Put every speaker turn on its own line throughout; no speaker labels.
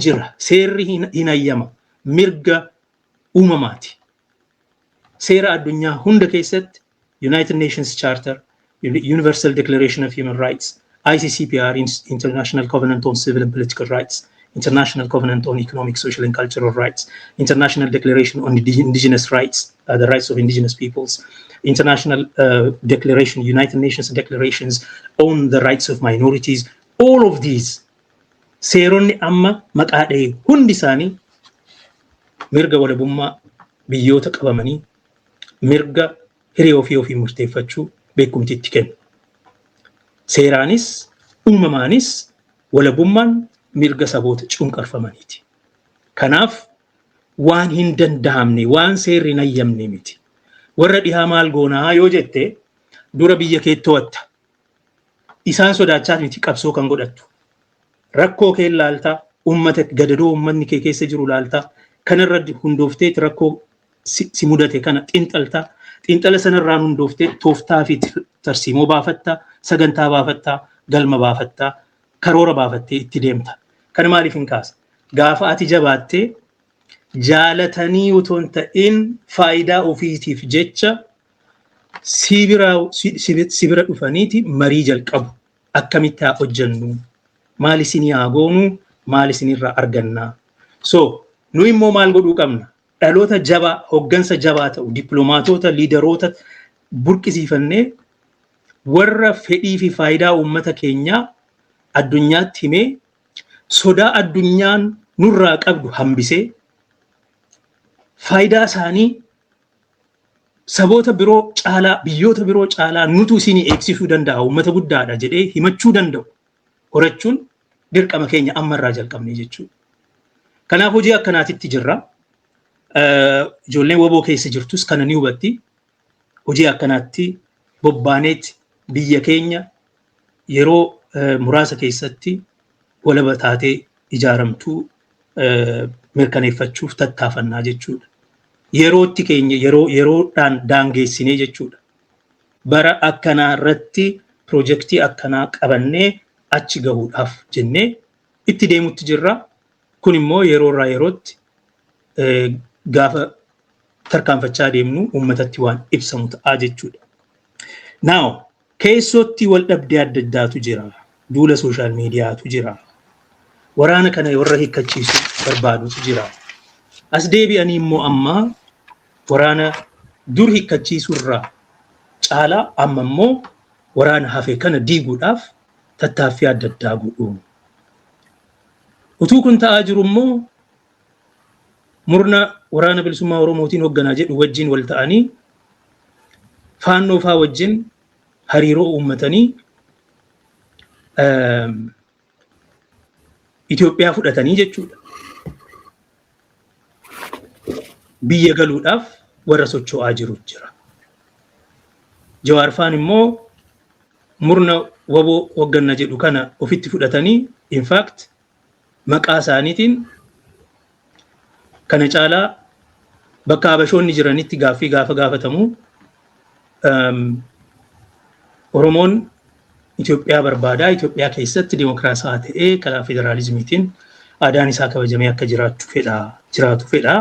Jira. Seerri hin hayyama. Mirga uumamaati. Seera addunyaa hunda keessatti, United Nations Charter, Universal Declaration of Human Rights, ICCPR, International Covenant on Civil and Political Rights, International Covenant on Economic, Social and Cultural Rights, International Declaration on Indigenous Rights, the Rights of Indigenous Peoples, International Declaration, United Nations Declarations on the Rights of Minorities, all of these seeronni amma maqaa dha'e hundi isaanii mirga walabummaa biyyoota qabamanii, mirga hiree ofii ofii murteeffachuu beekumtii itti kennu. Seeraanis uumamaanis walabummaan mirga saboota cunqarfamaniiti. Kanaaf waan hin danda'amne, waan seerri hin hayyamne miti. Warra dhihaa maal goonaa yoo jette, dura biyya kee to'atta. Isaan sodaachaa miti qabsoo kan godhattu. Rakkoo kee laaltaa, uummata gadadoo uummanni kee keessa jiru laaltaa, kanarra hundooftee rakkoo si mudate kana xiinxaltaa, xiinxala sanarraan hundooftee tooftaa fi tarsiimoo baafattaa, sagantaa baafattaa, galma baafattaa, karoora baafattee itti deemta. Kana maaliif hin kaasa? Gaafa ati jabaattee, jaalatanii otoo hin ta'in faayidaa ofiitiif jecha si bira dhufaniiti marii jalqabu. Akkamitti haa hojjennu? Maal isinii haa goonu? Maal isinirraa argannaa? So, nu immoo maal godhuu qabna? Dhaloota jabaa, hoggansa jabaa ta'u, dippiloomaatota, leaderoota burqisiifannee, warra fedhii fi faayidaa uummata keenyaa addunyaatti himee, sodaa addunyaan nurraa qabdu hambisee, faayidaa isaanii saboota biroo caalaa, biyyoota biroo caalaa nutu isinii eegsisuu danda'a, uummata guddaadha jedhee himachuu danda'u horachuun dirqama keenya ammarraa jalqabne jechuudha. Kanaaf hojii akkanaatitti jirra. Ijoolleen WBO keessa jirtus kana ni hubatti. Hojii akkanaatti bobbaaneeti biyya keenya yeroo muraasa keessatti walaba taatee ijaaramtuu mirkaneeffachuuf tattaafannaa jechuudha. Yerootti keenya yeroo yeroodhaan daangeessinee jechuudha. Bara akkanaa irratti piroojeektii akkanaa qabannee achi gahuudhaaf jennee itti deemutti jirra. Kun immoo yeroo irraa yerootti gaafa tarkaanfachaa deemnu uummatatti waan ibsamu ta'aa jechuudha. Now, keessootti wal dhabdee adda addaatu jira. Duula social mediatu jira. Waraana kana warra hiikkachiisuu barbaadutu jira. As deebi'anii immoo amma waraana dur hiikkachiisuu irraa caalaa amma immoo waraana hafe kana diiguudhaaf tattaaffii adda addaa godhu. Utuu kun ta'aa jiru immoo murna Waraana Bilisummaa Oromootiin hoogganaa jedhu wajjin wal ta'anii, Faannoo faa wajjin hariiroo uummatanii, Itoophiyaa fudhatanii jechuudha. Biyya galuudhaaf warra socho'aa jiru jira. Jawaar faan immoo murna WBO hoogganna jedhu kana ofitti fudhatanii, in fact maqaa isaaniitiin kana caalaa bakka Habashoonni jiranitti gaaffii gaafa gaafatamu, Oromoon Itoophiyaa barbaadaa, Itoophiyaa keessatti dimokiraasaa ta'ee karaa federaalizimiitiin aadaan isaa kabajamee akka jiraachuu fedha, jiraatu fedha.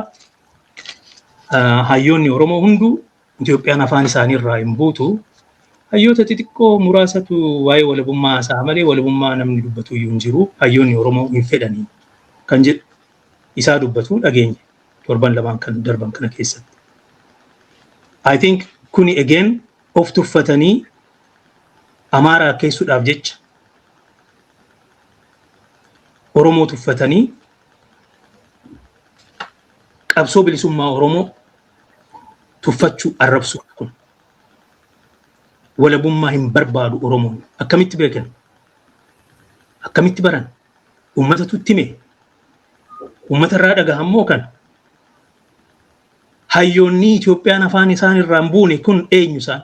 Hayyoonni Oromoo hunduu Itoophiyaan afaan isaanii irraa hin buutu. Hayyoota xixiqqoo muraasatu waa'ee walabummaa isaa malee walabummaa namni dubbatu iyyuu hin jiru. Hayyoonni Oromoo hin fedhanii kan jedhu isaa dubbatu dhageenya torban lamaan kan darban kana keessatti. I think kuni again of tuffatanii Amaaraa akkeessuudhaaf jecha Oromoo tuffatanii qabsoo bilisummaa Oromoo tuffachuu, arrabsuu kun. Walabummaa hin barbaadu Oromoon. Akkamitti beekan? Akkamitti baran? Uummatatu itti hime. Uummata irraa dhagahammoo kana. Hayyoonni Itoophiyaan afaan isaan irraa hin buune kun eenyu isaan?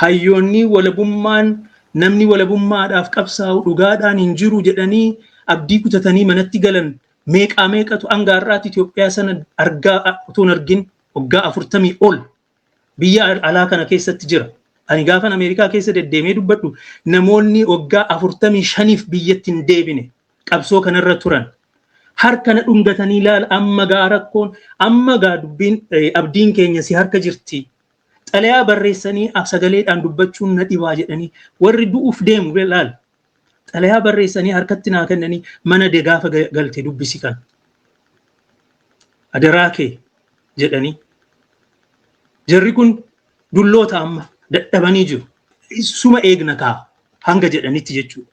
Hayyoonni walabummaan, namni walabummaadhaaf qabsaa'u dhugaadhaan hin jiru jedhanii abdii kutatanii manatti galan meeqaa meeqatu hanga har'aatti Itoophiyaa sana argaa otoo hin argin waggaa 40 ol biyya alaa kana keessatti jira. Ani gaafan Ameerikaa keessa deddeemee dubbadhu, namoonni waggaa 45f biyyatti hin deebine qabsoo kanarra turan. Harka na dhungatanii, "Ilaala, amma gaa rakkoon, amma gaa dubbiin, abdiin keenya si harka jirti. Xalayaa barreessanii sagaleedhaan dubbachuun na dhibaa," jedhanii warri du'uuf deemu ilaala. Xalayaa barreessanii harkatti naa kennanii, "Mana de gaafa galte dubbisi kan. Adaraa kee," jedhanii. Jarri kun dulloota, amma dadhabanii jiru. "Suma eegna kaa," hanga jedhanitti jechuudha.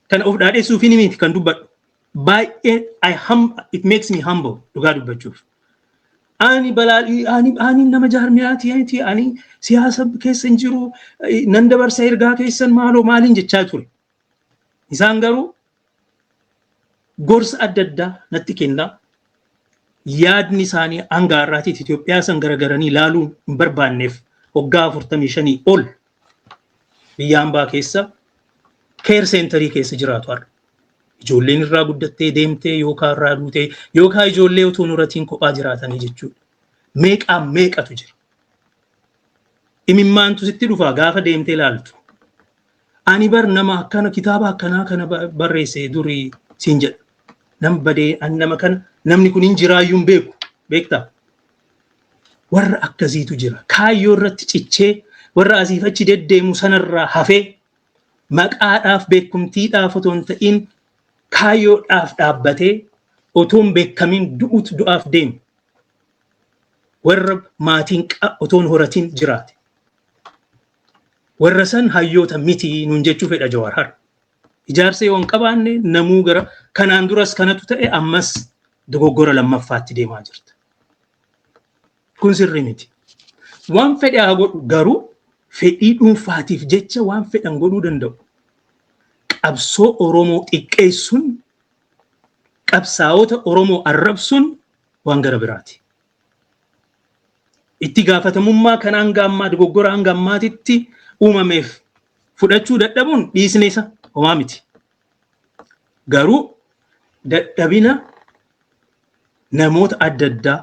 Kana of dhaadheessuuf miti kan dubbadhu. Baay'ee it makes me humble dhugaa dubbachuuf. Ani balaa ani nama jaarmiyaati, ani siyaasa keessa hin jiru, nan dabarsa ergaa keessan, maaloo maaliin jechaa ture. Isaan garuu gorsa adda addaa natti kennaa. Yaadni isaanii hanga har'aatiif Itoophiyaa san garagaranii ilaaluu hin barbaanneef waggaa 45 ol biyya hambaa keessa care center keessa jiraatu har'a. Ijoolleen irraa guddattee deemtee yookaan irraa duutee yookaan ijoollee utuu nuratiin kophaa jiraatanii jechuudha. Meeqaan meeqatu jira. Imimmaantu sitti dhufa gaafa deemtee ilaaltu. "Ani bar nama akkana kitaaba akkanaa kana barreesse durii," siin jedha. Nam badee ani nama kana, namni kun hin jiraayyuu hin beeku, beektaa? Warra akkasiitu jira. Kaayyoo irratti cichee warra asiif achi deddeemu sanarraa hafee, maqaadhaaf beekumtiidhaaf otoo hin ta'in kaayyoodhaaf dhaabbatee otoo hin beekamin du'utu du'aaf deemu. Warra maatiin otoo hin horatin jiraate. Warra san hayyoota miti nuun jechuu fedha Jawaar har'a. Ijaarsa yoo hin qabaanne namuu gara kanaan duras kanatu ta'e, ammas dogoggora lammaffaatti deemaa jirta. Kun sirrii miti. Waan fedhe haa godhu, garuu fedhii dhuunfaatiif jecha waan fedhan godhuu danda'u. Qabsoo Oromoo xiqqeessuun, qabsaa'ota Oromoo arrabsuun waan gara biraati. Itti gaafatamummaa kan hanga ammaa dogoggora hanga ammaatitti uumameef fudhachuu dadhabuun dhiisne isa homaa miti. Garuu dadhabina namoota adda addaa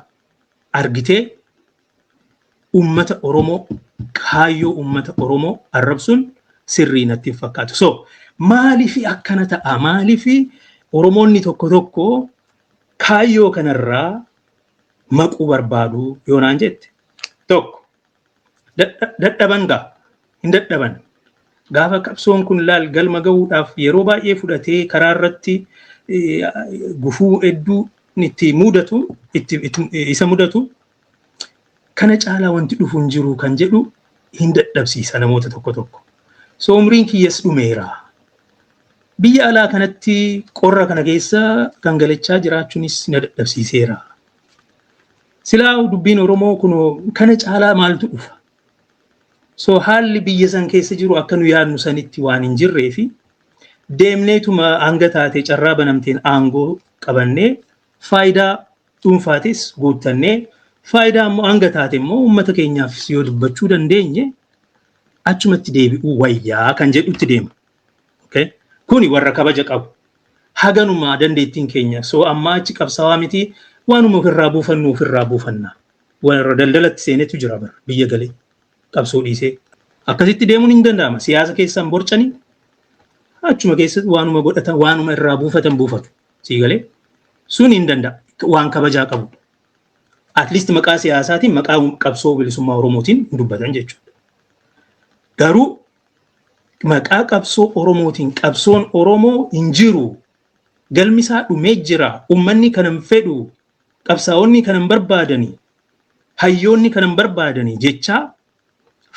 argitee uummata Oromoo, kaayyoo uummata Oromoo arrabsuun sirrii natti hin fakkaatu. So maaliif akkana ta'a? Maaliif Oromoonni tokko tokko kaayyoo kanarraa maquu barbaadu yoo naan jette, tokko dadhaban gaa, hin dadhaban. Gaafa qabsoon kun laal galma gahuudhaaf yeroo baay'ee fudhatee karaa irratti gufuu hedduu itti mudatu, isa mudatu, kana caalaa wanti dhufu hin jiru kan jedhu hin dadhabsiisa namoota tokko tokko. So umriin kiyyas dhumeera. Biyya alaa kanatti qorra kana keessa gangalachaa jiraachuunis na dadhabsiiseera. Silaa dubbiin Oromoo kun kana caalaa maaltu dhufa? So haalli biyya san keessa jiru akka nu yaadnu sanitti waan hin jirree fi deemneetuma hanga taate carraa banamteen aangoo qabannee, faayidaa dhuunfaatis guuttannee, faayidaa immoo hanga taate immoo uummata keenyaaf yoo dubbachuu dandeenye achumatti deebi'uu wayyaa kan jedhutti deema. Kuni warra kabaja qabu. Haganumaa dandeettiin keenya. So ammaa achi qabsaawaa miti, waanuma ofirraa buufannu ofirraa buufanna. Warra daldalatti seenetu jira bara biyya galee qabsoo dhiisee. Akkasitti deemuun hin danda'ama. Siyaasa keessaan borcanii achuma keessatti waanuma godhatan, waanuma irraa buufatan buufatu. Sii galee, sun hin danda'a. Waan kabajaa qabudha. At least maqaa siyaasaatiin, maqaa qabsoo bilisummaa Oromootiin hin dubbatan jechuudha. Garuu maqaa qabsoo Oromootiin qabsoon Oromoo hin jiru. Galmi isaa dhumee jira. Uummanni kana hin fedhu. Qabsaa'onni kana hin barbaadani. Hayyoonni kana hin barbaadani jechaa,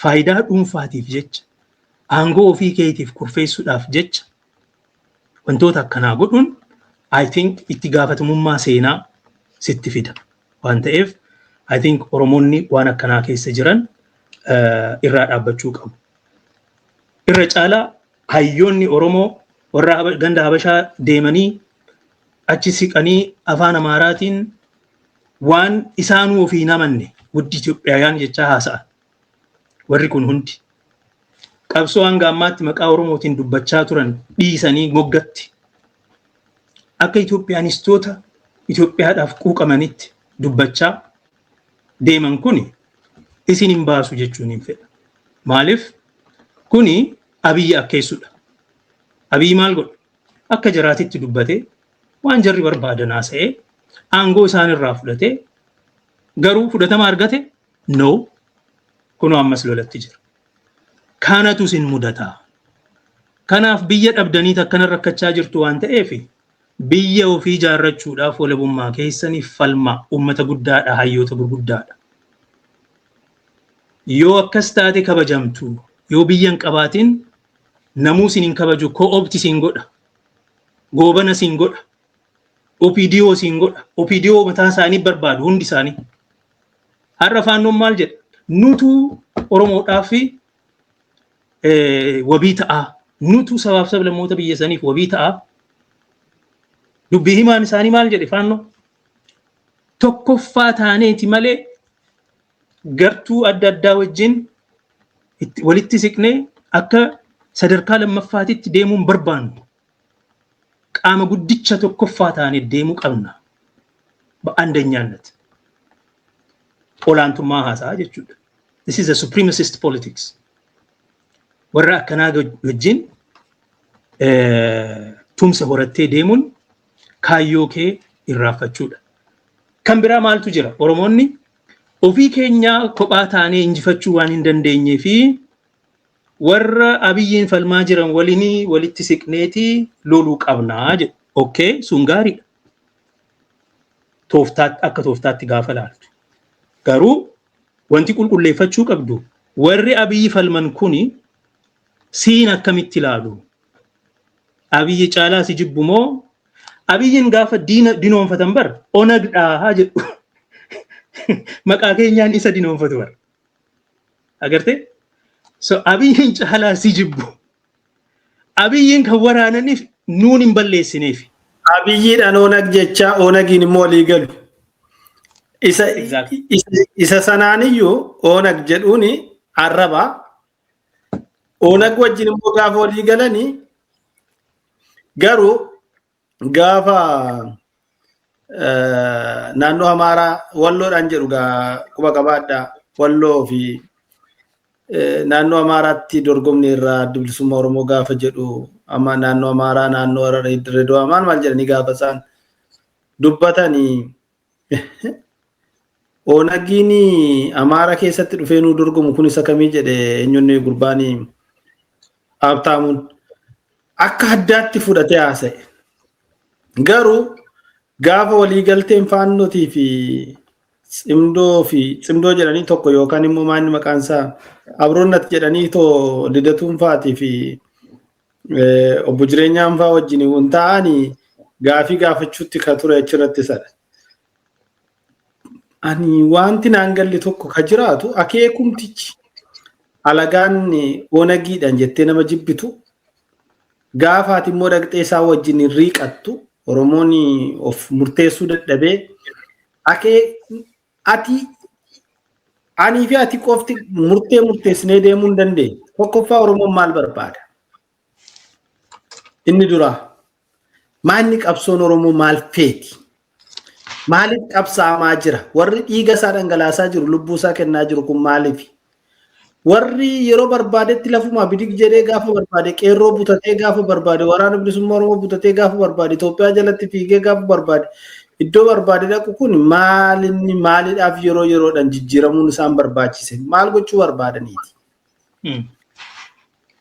faayidaa dhuunfaatiif jecha, aangoo ofii keetiif kurfeessuudhaaf jecha wantoota akkanaa godhuun, I think, itti gaafatamummaa seenaa sitti fida waan ta'eef, I think Oromoonni waan akkanaa keessa jiran irraa dhaabbachuu qabu. Irra caalaa hayyoonni Oromoo warra ganda Habashaa deemanii Achi siqanii afaan Amaaraatiin waan isaanuu ofii hin amanne guddi Itoophiyaan jechaa haasa'an. Warri kun hundi qabsoo hanga ammaatti maqaa Oromootiin dubbachaa turan dhiisanii moggatti akka Itoophiyaanistoota Itoophiyaadhaaf quuqamanitti dubbachaa deeman kuni isin hin baasu jechuun hin fedha. Maaliif? Kuni Abiyyi akkeessudha. Abiyyi maal godha? Akka jaraatitti dubbatee, waan jarri barbaadan haasa'ee, aangoo isaan irraa fudhatee, garuu fudhatama argate? No. Kunoo ammas lolatti jira. Kanatu isin mudataa. Kanaaf biyya dhabdanii akkana rakkachaa jirtu waan ta'eef, biyya ofii ijaarrachuudhaaf walabummaa keessaniif falmaa. Uummata guddaadha, hayyoota gurguddaadha. Yoo akkas taate kabajamtu. Yoo biyya hin qabaatin namuu isin hin kabaju, co-opt isin godha. Goobana isin godha. OPDO isin godha. OPDO mataa isaanii barbaadu hundi isaanii. Har'a Faannoon maal jedha? Nutu Oromoodhaaf wabii ta'aa. Nutu sabaaf sablammoota biyya saniif wabii ta'aa. Dubbii himaan isaanii maal jedhe Faannoo? Tokkoffaa taaneeti malee gartuu adda addaa wajjin walitti siqnee akka sadarkaa lammaffaatitti deemuun barbaannu. Qaama guddicha tokkoffaa taanee deemuu qabna. በአንደኛነት olaantummaa haasa'a jechuudha. This is a supremacist politics. Warra akkanaa wajjin tumsa horattee deemuun kaayyoo kee irraanfachuudha. Kan biraa maaltu jira? Oromoonni ofii keenyaa kophaa taanee injifachuu waan hin dandeenyee fi warra Abiyyiin falmaa jiran waliin walitti siqneeti loluu qabnaa jedhu. Okay, sun gaariidha. Tooftaatti, akka tooftaatti gaafa laaltu. Garuu wanti qulqulleeffachuu qabdu, warri Abiyyi falman kuni siin akkamitti ilaalu? Abiyyi caalaa si jibbu moo? Abiyyiin gaafa diina dinoonfatan bar Onag dhaa jedhu. Maqaa keenyaan isa dinoonfatu bar. Agartee? So Abiyyiin caalaa si jibbu. Abiyyiin kan waraananiif nuun hin balleessineef.
Abiyyiidhaan Onag jechaa, Onagiin immoo walii galu. Isa isa sanaaniyyuu Onag jedhuuni arraba. Onag wajjin immoo gaafa walii galanii garuu gaafa naannoo Amaaraa Walloodhaan jedhu gaa quba qabaadhaa, Walloo fi naannoo Amaaraatti dorgomni irraa Adda Bilisummaa Oromoo gaafa jedhu, amma naannoo Amaaraa, naannoo Hararii, Dirredawaa maal maal jedhanii gaafa isaan dubbatanii, Onagiin Amaara keessatti dhufee nuu dorgomu kun isa kamii jedhe. Eenyuun gurbaanii Habtaamuun akka addaatti fudhatee haasa'e. Garuu gaafa waliigalteen Faannootii fi Tsimdoo fi Tsimdoo jedhanii tokko yookaan immoo maanni maqaan isaa Abroonnat jedhanii too Lidatuun fa'aatii fi obbo Jireenyaan fa'aa wajjin hin ta'anii gaafii gaafachuutti ka ture achirratti sadha. Ani wanti naan galle tokko ka jiraatu, akeekumtichi alagaan Onagiidhaan jettee nama jibbitu, gaafaati immoo dhaqxee isaa wajjin hin riiqattu, Oromoon of murteessuu dadhabee akee ati anii fi ati qofti murtee murteessinee deemuu hin dandeenye. Tokkoffaa, Oromoon maal barbaada? Inni dura maalni qabsoon Oromoo maal feeti? Maaliif qabsaa'amaa jira? Warri dhiiga isaa dhangalaasaa jiru, lubbuu isaa kennaa jiru kun maaliif? Warri yeroo barbaadetti lafumaa bidig jedhee gaafa barbaade qeerroo butatee, gaafa barbaade Waraana Bilisummaa Oromoo butatee, gaafa barbaade Itoophiyaa jalatti fiigee, gaafa barbaade iddoo barbaade dhaqu kun maalinni maaliidhaaf yeroo yeroodhaan jijjiiramuun isaan barbaachise? Maal gochuu barbaadaniiti?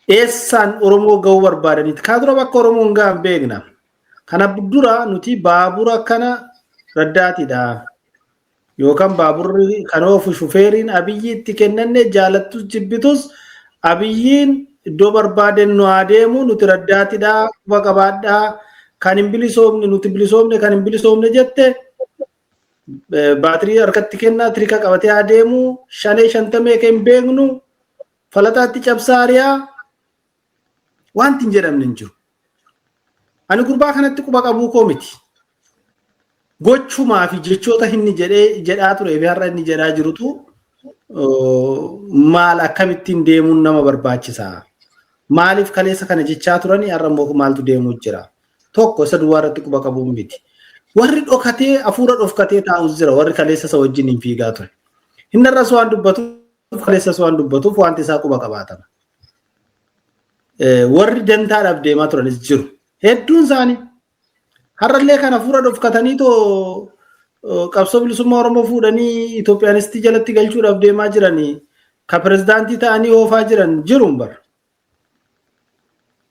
Eessaan Oromoo ga'uu barbaadaniiti? Kaa dura bakka Oromoon ga'an beekna. Kana dura nuti baabura kana raddaatidha. Yookaan baaburri kan oofu shufeeriin Abiyyi itti kennanne, jaalattus jibbitus Abiyyiin iddoo barbaaden nu haa deemu, nuti raddaatidha, quba qabaadhaa. Kan hin bilisoomne nuti bilisoomne, kan hin bilisoomne jette baatirii harkatti kennaa, tirika qabatee haa deemu, shanee shantamee kan hin beeknu falataatti cabsaa ari'aa, wanti hin jedhamne hin jiru. Ani gurbaa kanatti quba qabuu koo miti. Gochumaa fi jechoota inni jedhee jedhaa turee fi har'a inni jedhaa jirutu maal akkamittiin deemuun nama barbaachisa? Maaliif kaleessa kana jechaa turanii har'a immoo maaltu deemuu jira? Tokko isa duwwaa irratti quba qabuun miti. Warri dhokatee hafuura dhokatee taa'us jira, warri kaleessa isa wajjin hin fiigaa ture. Inni har'as waan dubbatuuf, kaleessas waan dubbatuuf, wanti isaa quba qabaatama. Warri dantaadhaaf deemaa turanis jiru. Hedduun isaanii har'allee kan hafuura dhokatanii too qabsoo bilisummaa Oromoo fuudhanii Itoophiyaanistii jalatti galchuudhaaf deemaa jiranii, ka pirezidaantii ta'anii oofaa jiran jiru bara.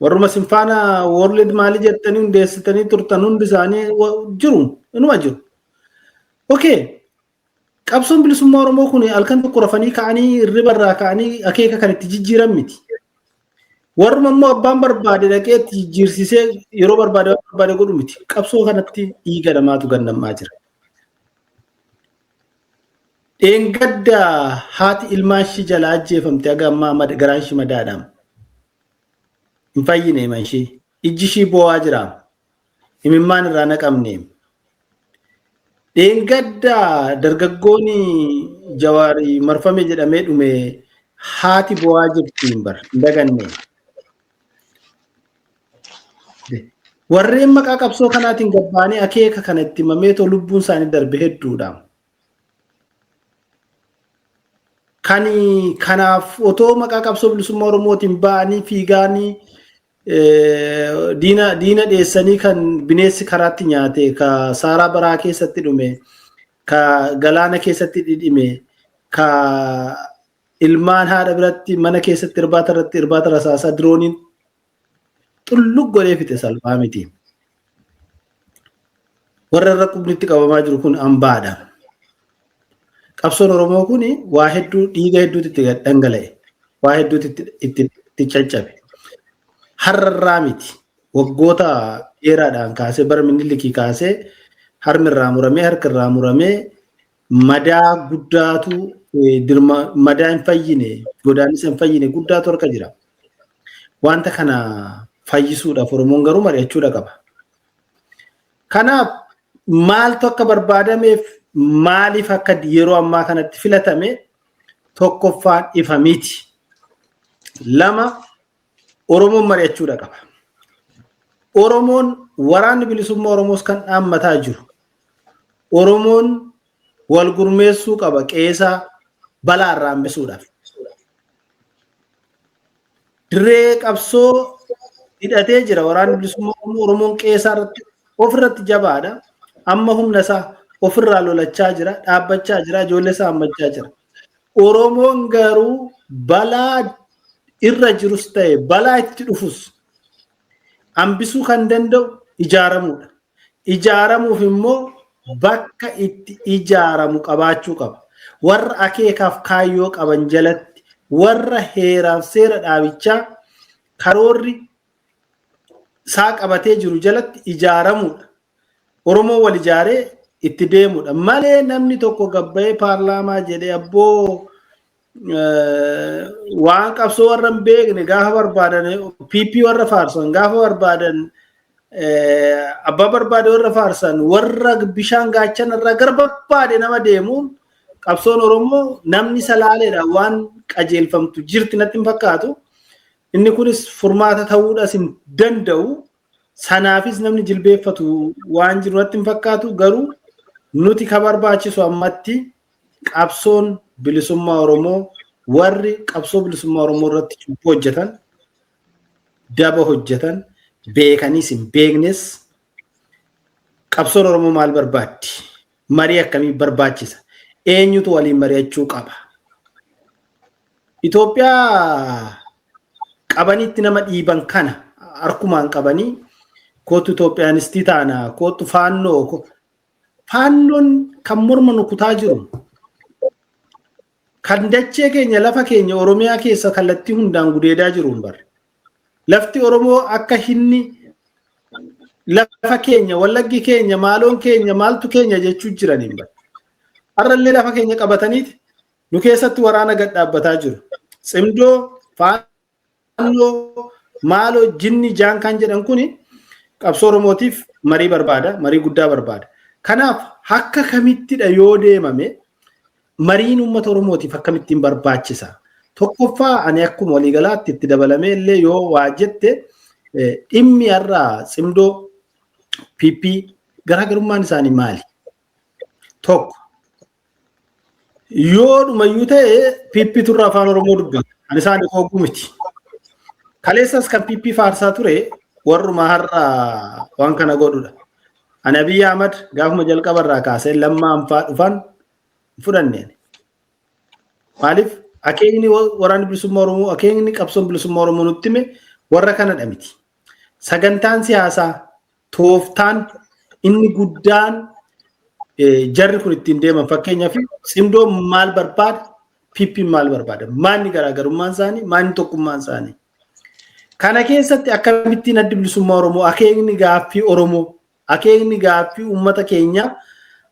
Warruma sinfaana world maalii jettanii hundeessitanii turtan hundi isaanii jiru, inuma jiru. Okay. Qabsoon bilisummaa Oromoo kun halkan tokko rafanii ka'anii, hirriba irraa ka'anii akeeka kan itti jijjiiran miti. Warruma immoo abbaan barbaade dhaqee itti jijjiirsisee yeroo barbaade waan barbaade godhu miti. Qabsoo kanatti dhiiga namaatu gannamaa jira. Dheengadda haati ilmaan ishii jalaa ajjeefamte haga ammaa garaan ishii madaadhaam. Hin fayyine himan ishii. Ijji ishii boo'aa jira. Imimmaan irraa naqamne. Dheengadda dargaggooni Jawaarii marfame jedhamee dhume haati boo'aa jirti hin bar hin daganne. Warreen maqaa qabsoo kanaatiin gabbaanii akeeka kana itti himameetoo lubbuun isaanii darbe hedduudha. Kan kanaaf otoo maqaa qabsoo bilisummaa Oromootiin ba'anii fiigaanii diina dheessanii kan bineensi karaatti nyaate, ka saaraa baraa keessatti dhume, ka galaana keessatti dhidhime, ka ilmaan haadha biratti mana keessatti irbaata irratti irbaata rasaasaa dirooniin xullug godhee fixe salphaa miti. Warra irra qubni itti qabamaa jiru kun hambaadha. Qabsoon Oromoo kun waa hedduu, dhiiga hedduutu itti dhangala'e. Waa hedduutu itti caccabe. Har'arraa miti. Waggoota dheeraadhaan kaasee, bara Minilikii kaasee, harmi irraa muramee, harki irraa muramee, madaa guddaatu, dirma madaa hin fayyine, godaannisa hin fayyine guddaatu harka jira. Wanta kana fayyisuudhaaf Oromoon garuu mari'achuudha qaba. Kanaaf maaltu akka barbaadameef, maaliif akka yeroo ammaa kanatti filatame tokkoffaan ifa miti. Lama, Oromoon mari'achuudha qaba. Oromoon, waraanni bilisummaa Oromoos kan dhaammataa jiru. Oromoon wal gurmeessuu qaba qeesaa balaa irraa hambisuudhaaf. Dirree qabsoo hidhatee jira waraanni bilisummaa Oromoo. Oromoon qeesaa irratti ofirratti jabaadha. Amma humna isaa ofirraa lolachaa jira, dhaabbachaa jira, ijoollee isaa hammachaa jira. Oromoon garuu balaa irra jirus ta'e balaa itti dhufus hambisuu kan danda'u ijaaramuudha. Ijaaramuuf immoo bakka itti ijaaramu qabaachuu qaba. Warra akeekaaf kaayyoo qaban jalatti, warra heeraaf seera dhaabichaa karoorri isaa qabatee jiru jalatti ijaaramuudha. Oromoo wal ijaaree itti deemudha. Malee namni tokko gabbayee paarlaamaa jedhee abboo waan qabsoo warra hin beekne gaafa barbaadan PP warra faarsan, gaafa barbaadan abbaa barbaade warra faarsan, warra bishaan gaachana irraa gara barbaade nama deemuun qabsoon Oromoo namni salaaleedha waan qajeelfamtu jirti natti hin fakkaatu. Inni kunis furmaata ta'uudhaas hin danda'u. Sanaafis namni jilbeeffatu waan jiru natti hin fakkaatu. Garuu nuti ka barbaachisu ammatti qabsoon bilisummaa Oromoo, warri qabsoo bilisummaa Oromoo irratti cubbuu hojjetan, daba hojjetan, beekaniis hin beeknes, qabsoon Oromoo maal barbaaddi? Marii akkamii barbaachisa? Eenyutu waliin mari'achuu qaba? Itoophiyaa qabanitti nama dhiiban kana harkumaan qabanii kootu Itoophiyaanistii taana, kootu faannoo. Faannoon kan morma nu kutaa jiru, kan dachee keenya, lafa keenya Oromiyaa keessa kallattii hundaan gudeedaa jiru hin barre. Lafti Oromoo akka hinni lafa keenya, Wallaggi keenya, maaloon keenya, maaltu keenya jechuu jiran hin barre. Har'allee lafa keenya qabataniiti nu keessatti waraana gad dhaabbataa jiru. Tsimdoo, faannoo, maaloo, jinni jaan kan jedhan kuni qabsoo Oromootiif marii barbaada, marii guddaa barbaada. Kanaaf akka kamittidha yoo deemame mariin uummata Oromootiif akkamittiin barbaachisa? Tokkoffaa ani akkuma waliigalaatti itti dabalamee illee yoo waa jette dhimmi har'aa Tsimdoo PP garaagarummaan isaanii maali? Tokko yoo dhumayyuu ta'e PP turre afaan Oromoo dubbata. Ani isaan hooguu miti. Kaleessas kan PP faarsaa ture warruma har'a waan kana godhudha. Ani Abiyyi Ahmad gaafuma jalqaba irraa kaasee lammaan faa dhufan fudhanneen. Maaliif akeekni waraanni bilisummaa Oromoo, akeekni qabsoon bilisummaa Oromoo nutti hime warra kanadha miti. Sagantaan siyaasaa tooftaan inni guddaan jarri kun ittiin deeman, fakkeenyaaf Tsimdoo maal barbaada, PP maal barbaada, maanni garaagarummaan isaanii, maanni tokkummaan isaanii? Kana keessatti akkamittiin addi bilisummaa Oromoo akeekni gaaffii Oromoo, akeekni gaaffii uummata keenyaa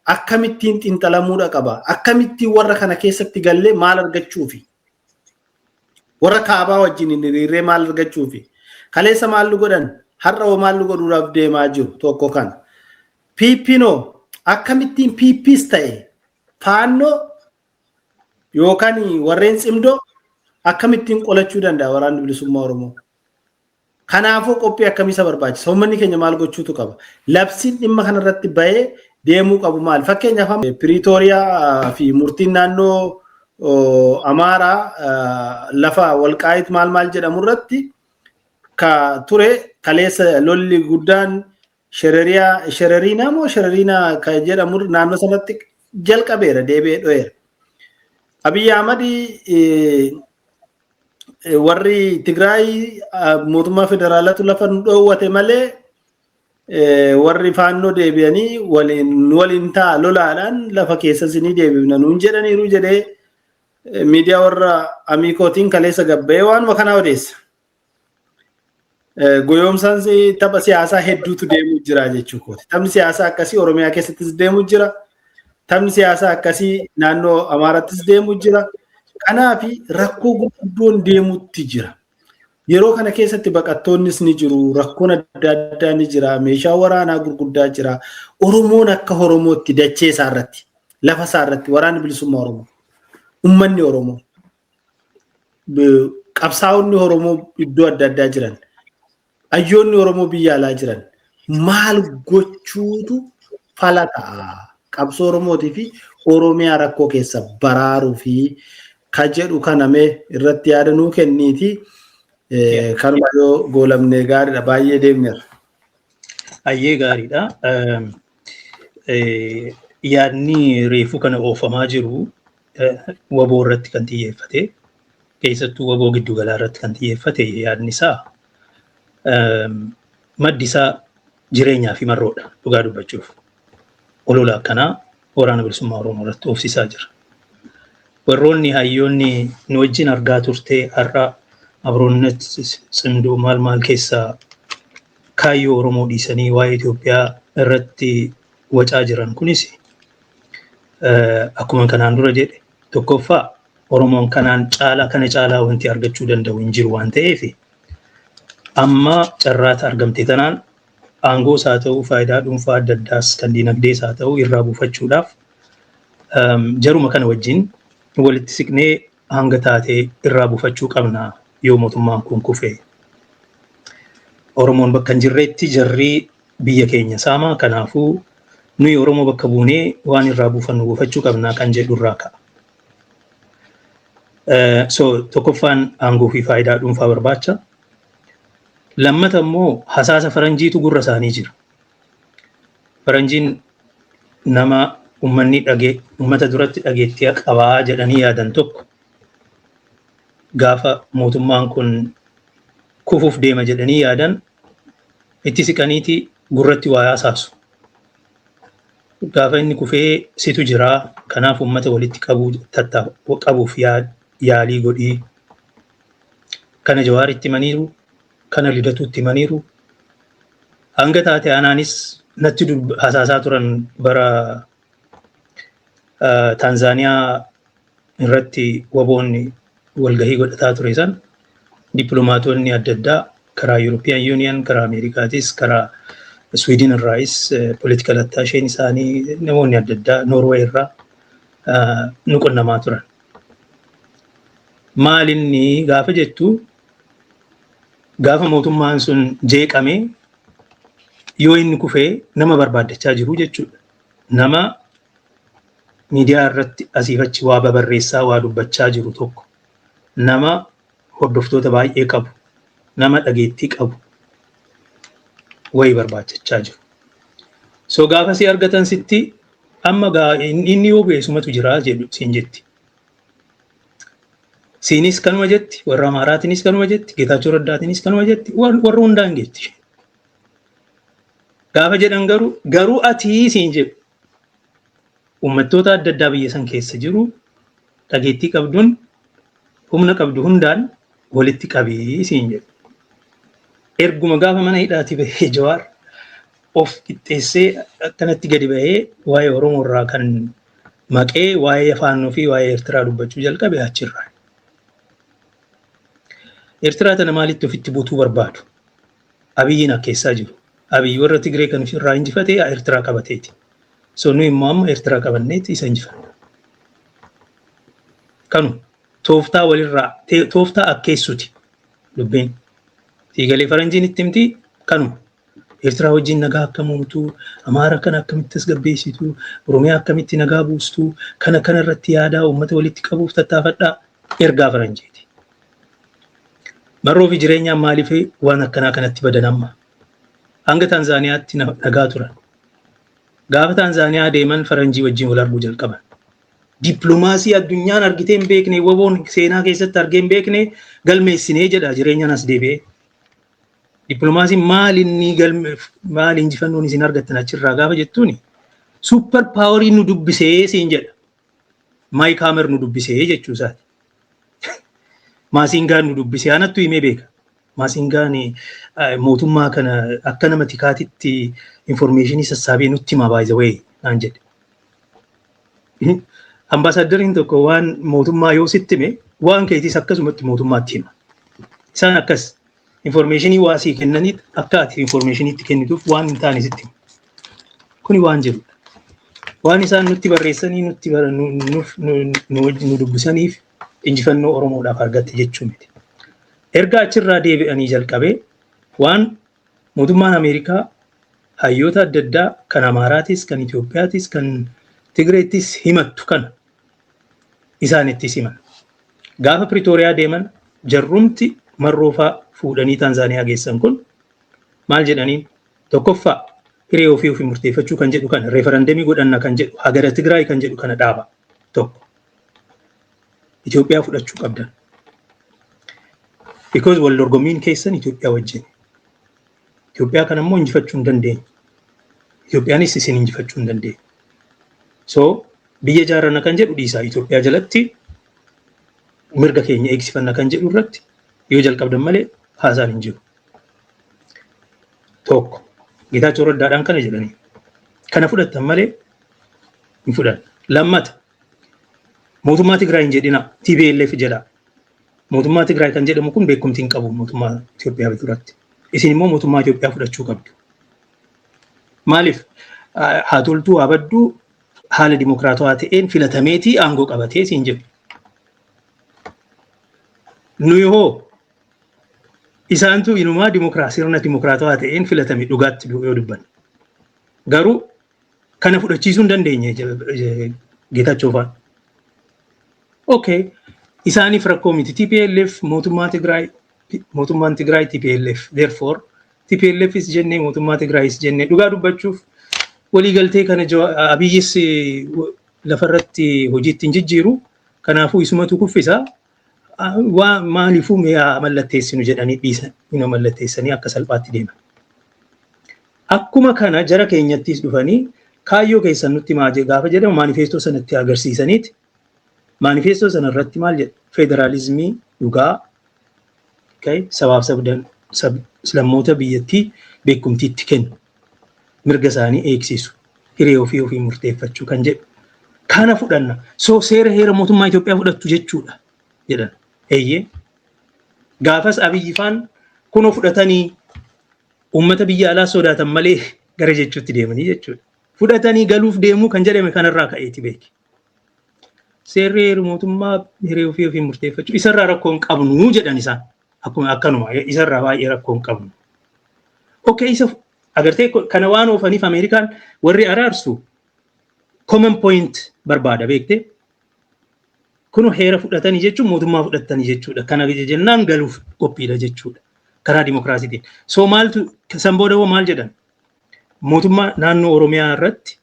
akkamittiin xiinxalamuudha qaba? Akkamittiin warra kana keessatti gallee maal argachuufi? Warra kaabaa wajjin hin hiriirree maal argachuufi? Kaleessa maal nu godhan? Har'a hoo maal nu godhuudhaaf deemaa jiru? Tokko kana. PPnoo akkamittiin PPs ta'e Faannoo yookaan warreen Tsimdoo akkamittiin qolachuu danda'a waraanni bilisummaa Oromoo? Kanaafuu qophii akkamii isa barbaachisa? Uummanni keenya maal gochuutu qaba? Labsiin dhimma kanarratti bahee deemuu qabu maali? Fakkeenyaaf Piriitooriyaa fi murtiin naannoo Amaaraa lafa Walqaayit maal maal jedhamu irratti ka ture, kaleessa lolli guddaan Shereriyaa, Shereriinaa moo Shereriinaa ka jedhamu naannoo sanatti jalqabeera, deebi'ee dho'eera. Abiyyi Ahmad warri Tigraay mootummaa federaalatu lafa nu dhoowwate malee warri Faannoo deebi'anii waliin waliin ta'a lolaadhaan lafa keessa isinii deebifna nuun jedhaniiru jedhee miidiyaa warra Amiikootiin kaleessa gabba'ee waanuma kanaa odeessa. Goyoomsaan tapha siyaasaa hedduutu deemuu jira jechuu kooti. Taphni siyaasaa akkasii Oromiyaa keessattis deemuu jira. Taphni siyaasaa akkasii naannoo Amaarattis deemuu jira. Kanaaf rakkoo gurguddoon deemutti jira. Yeroo kana keessatti baqattoonnis ni jiru, rakkoon adda addaa ni jira, meeshaa waraanaa gurguddaa jira. Oromoon akka Oromootti dachee isaa irratti, lafa isaa irratti waraanni bilisummaa Oromoo, uummanni Oromoo, qabsaa'onni Oromoo iddoo adda addaa jiran, hayyoonni Oromoo biyya alaa jiran maal gochuutu fala ta'a? Qabsoo Oromootii fi Oromiyaa rakkoo keessa baraaruu fi ka jedhu kana mee irratti yaada nuu kenniiti. Kanuma yoo goolamnee gaariidha, baay'ee deemneerra.
Hayyee, gaariidha. Yaadni reefuu kana oofamaa jiru WBO irratti kan xiyyeeffate, keessattuu WBO giddugalaa irratti kan xiyyeeffate, yaadni isaa maddi isaa Jireenyaa fi Marroodha dhugaa dubbachuuf. Olola akkanaa waraana bilisummaa Oromoo irratti oofsisaa jira. Warroonni hayyoonni nu wajjin argaa turtee har'a Abroonnet Tsimdoo maal maal keessaa kaayyoo Oromoo dhiisanii waa'ee Itoophiyaa irratti wacaa jiran kunis, akkuma kanaan dura jedhe, tokkoffaa Oromoon kanaan caalaa kana caalaa wanti argachuu danda'u hin jiru waan ta'eef, amma carraata argamte tanaan aangoos haa ta'u, faayidaa dhuunfaa adda addaas kan dinagdees haa ta'u irraa buufachuudhaaf jaruma kana wajjin walitti siqnee hanga taatee irraa buufachuu qabna yoo mootummaan kun kufe. Oromoon bakka hin jirretti jarri biyya keenya saama, kanaafuu nuyi Oromoo bakka buunee waan irraa buufannu buufachuu qabna kan jedhu irraa ka'a. So tokkoffaan aangoo fi faayidaa dhuunfaa barbaacha. Lammata immoo hasaasa faranjiitu gurra isaanii jira. Faranjiin nama uummanni dhagee uummata duratti dhageettii qabaa jedhanii yaadan tokko gaafa mootummaan kun kufuuf deema jedhanii yaadan itti siqaniiti gurratti waa hasaasu. Gaafa inni kufee situ jiraa, kanaaf uummata walitti qabuu qabuuf yaalii godhii. Kana Jawaaritti himaniiru, kana Lidatuutti himaniiru. Hanga taate anaanis natti hasaasaa turan bara Taanzaaniyaa irratti WBOonni walgahii godhataa ture san, dippiloomaatonni adda addaa karaa European Union, karaa Ameerikaatis, karaa Sweden irraayis political attacheen isaanii, namoonni adda addaa Norway irraa nu qunnamaa turan. Maal inni gaafa jettu, gaafa mootummaan sun jeeqame, yoo inni kufee nama barbaaddachaa jiru jechuudha. Nama miidiyaa irratti asiif achi waa babarreessaa, waa dubbachaa jiru tokko, nama hordoftoota baay'ee qabu, nama dhageettii qabu wayii barbaachachaa jiru. So gaafa si argatan sitti amma inni yoo bu'e sumatu jira jedhu siin jetti. Siinis kanuma jetti, warra Amaaraatiinis kanuma jetti, Geetaachoo Raddaatiinis kanuma jetti, warra hundaan jetti. Gaafa jedhan garuu ati siin jedhu, uummattoota adda addaa biyya san keessa jiru dhageettii qabduun, humna qabdu hundaan walitti qabii siin jedhu. Erguma gaafa mana hidhaatii bahee Jawaar of qixxeessee akkanatti gadi bahee waa'ee Oromoo irraa kan maqee waa'ee Faannoo fi waa'ee Eertiraa dubbachuu jalqabe achirraa. Eertiraa tana maalitti ofitti butuu barbaadu? Abiyyiin akkeessaa jiru. Abiyyi warra Tigree kan ofirraa injifatee Eertiraa qabateeti. So nu immoo amma Eertiraa qabanneeti isa injifanna. Kanu tooftaa walirraa tooftaa akkeessuti dubbiin. Siigalee faranjiin itti himti kanuma. Eertiraa wajjin nagaa akkam uumtu, Amaara kana akkamitti tasgabbeessitu, Oromiyaa akkamitti nagaa buustu, kana kana irratti yaadaa uummata walitti qabuuf tattaafadhaa, ergaa faranjiiti. Marroo fi jireenyaan maaliif waan akkanaa kanatti badan amma? Hanga Taanzaaniyaatti nagaa turan. Gaafa Taanzaaniyaa deeman faranjii wajjin wal arguu jalqaban. Dippiloomaasii addunyaan argitee hin beekne, WBOn seenaa keessatti argee hin beekne galmeessinee jedha jireenyaan as deebi'ee. Dippiloomaasiin maal inni galme, maal injifannoon isin argattan achirraa gaafa jettuuni, super powerii nu dubbisee siin jedha. Mike Hammer nu dubbisee jechuu isaati. Maasingaan nu dubbisee anattu himee beeka. Maasingaan mootummaa kana akka nama tikaatitti informationii sassaabee nutti himaa, by the way, naan jedhe. Ambaasaaddariin tokko waan mootummaa yoo sitti hime, waan keetiis akkasumatti mootummaatti hima. Isaan akkas informationii waa sii kennaniit akka ati informationiitti kennituuf waan hin taane sitti himu. Kuni waan jirudha. Waan isaan nutti barreessanii nutti nu dubbisaniif injifannoo Oromoodhaaf argatte jechuu miti. Erga achirraa deebi'anii jalqabee waan mootummaan Ameerikaa hayyoota adda addaa kan Amaaraatis, kan Itoophiyaatis, kan Tigreettis himattu kana isaanittis himan. Gaafa Pretooriyaa deeman jarrumti marroofaa fuudhanii Taanzaaniyaa geessan kun maal jedhaniin? Tokkoffaa, hiree ofii ofii murteeffachuu kan jedhu kana, referendumii godhanna kan jedhu, hagara Tigraay kan jedhu kana dhaaba tokko. Itoophiyaa fudhachuu qabdan. Because wal dorgommiin keessan Itoophiyaa wajjin. Itoophiyaa kana immoo injifachuu hin dandeenye. Itoophiyaanis isin injifachuu hin dandeenye. So biyya ijaarranna kan jedhu dhiisaa, Itoophiyaa jalatti mirga keenya eegsifanna kan jedhu irratti yoo jalqabdan malee haasaan hin jiru. Tokko Geetaachoo Raddaadhaan kana jedhanii kana fudhattan malee hin fudhan. Lammata, mootummaa Tigraay hin jedhina, TPLF jedha. Mootummaa Tigraay kan jedhamu kun beekumtii hin qabu mootummaa Itoophiyaa biratti. Isin immoo mootummaa Itoophiyaa fudhachuu qabdu. Maaliif? Haa toltuu haa badduu haala dimokiraatawaa ta'een filatameetii aangoo qabatee siin jedhu. Nuyi hoo isaantu inumaa dimokiraasii, sirna dimokiraatawaa ta'een filatame dhugaatti yoo dubbanne. Garuu kana fudhachiisuu hin dandeenye Geetaachoo fa'aa. Okay, isaaniif rakkoo miti. TPLF mootummaa Tigraay, mootummaan Tigraay TPLF. Therefore TPLFis jennee mootummaa Tigraayis jennee dhugaa dubbachuuf waliigaltee kana Abiyyis lafarratti hojiitti hin jijjiiru. Kanaafuu isumatu kuffisa. Waa maaliifuu mi'a mallatteessinu jedhanii dhiisan, mallatteessanii akka salphaatti deeman. Akkuma kana jara keenyattis dhufanii kaayyoo keessan nutti himaa gaafa jedhamu, maanifeestoo sanatti agarsiisaniiti. Maanifeestoo sana irratti maal jedha? Federaalizimii dhugaa sabaaf sablammoota biyyattii beekumtiitti kennu. Mirga isaanii eegsisu. Hiree ofii ofii murteeffachuu kan jedhu. Kana fudhanna. So seera heera mootummaa Itoophiyaa fudhattu jechuudha jedhan. Eeyyee. Gaafas Abiyyi faan kunoo fudhatanii Uummata biyya alaa sodaatan malee gara jechuutti deemanii jechuudha. Fudhatanii galuuf deemuu kan jedhame kanarraa ka'eeti beeki. Seerri heeru mootummaa hiree ofii ofiin murteeffachuu isarraa rakkoo hin qabnu jedhan isaan. Akkuma akkanuma isarraa baay'ee rakkoo hin qabnu. Okay, isa agartee kana waan oofaniif Ameerikaan warri araarsu common point barbaada beekte. Kun heera fudhatanii jechuun mootummaa fudhatanii jechuudha. Kana jennaan galuuf qophiidha jechuudha. Karaa dimokiraasiitiin. So maaltu san booda hoo maal jedhan? Mootummaa naannoo Oromiyaa irratti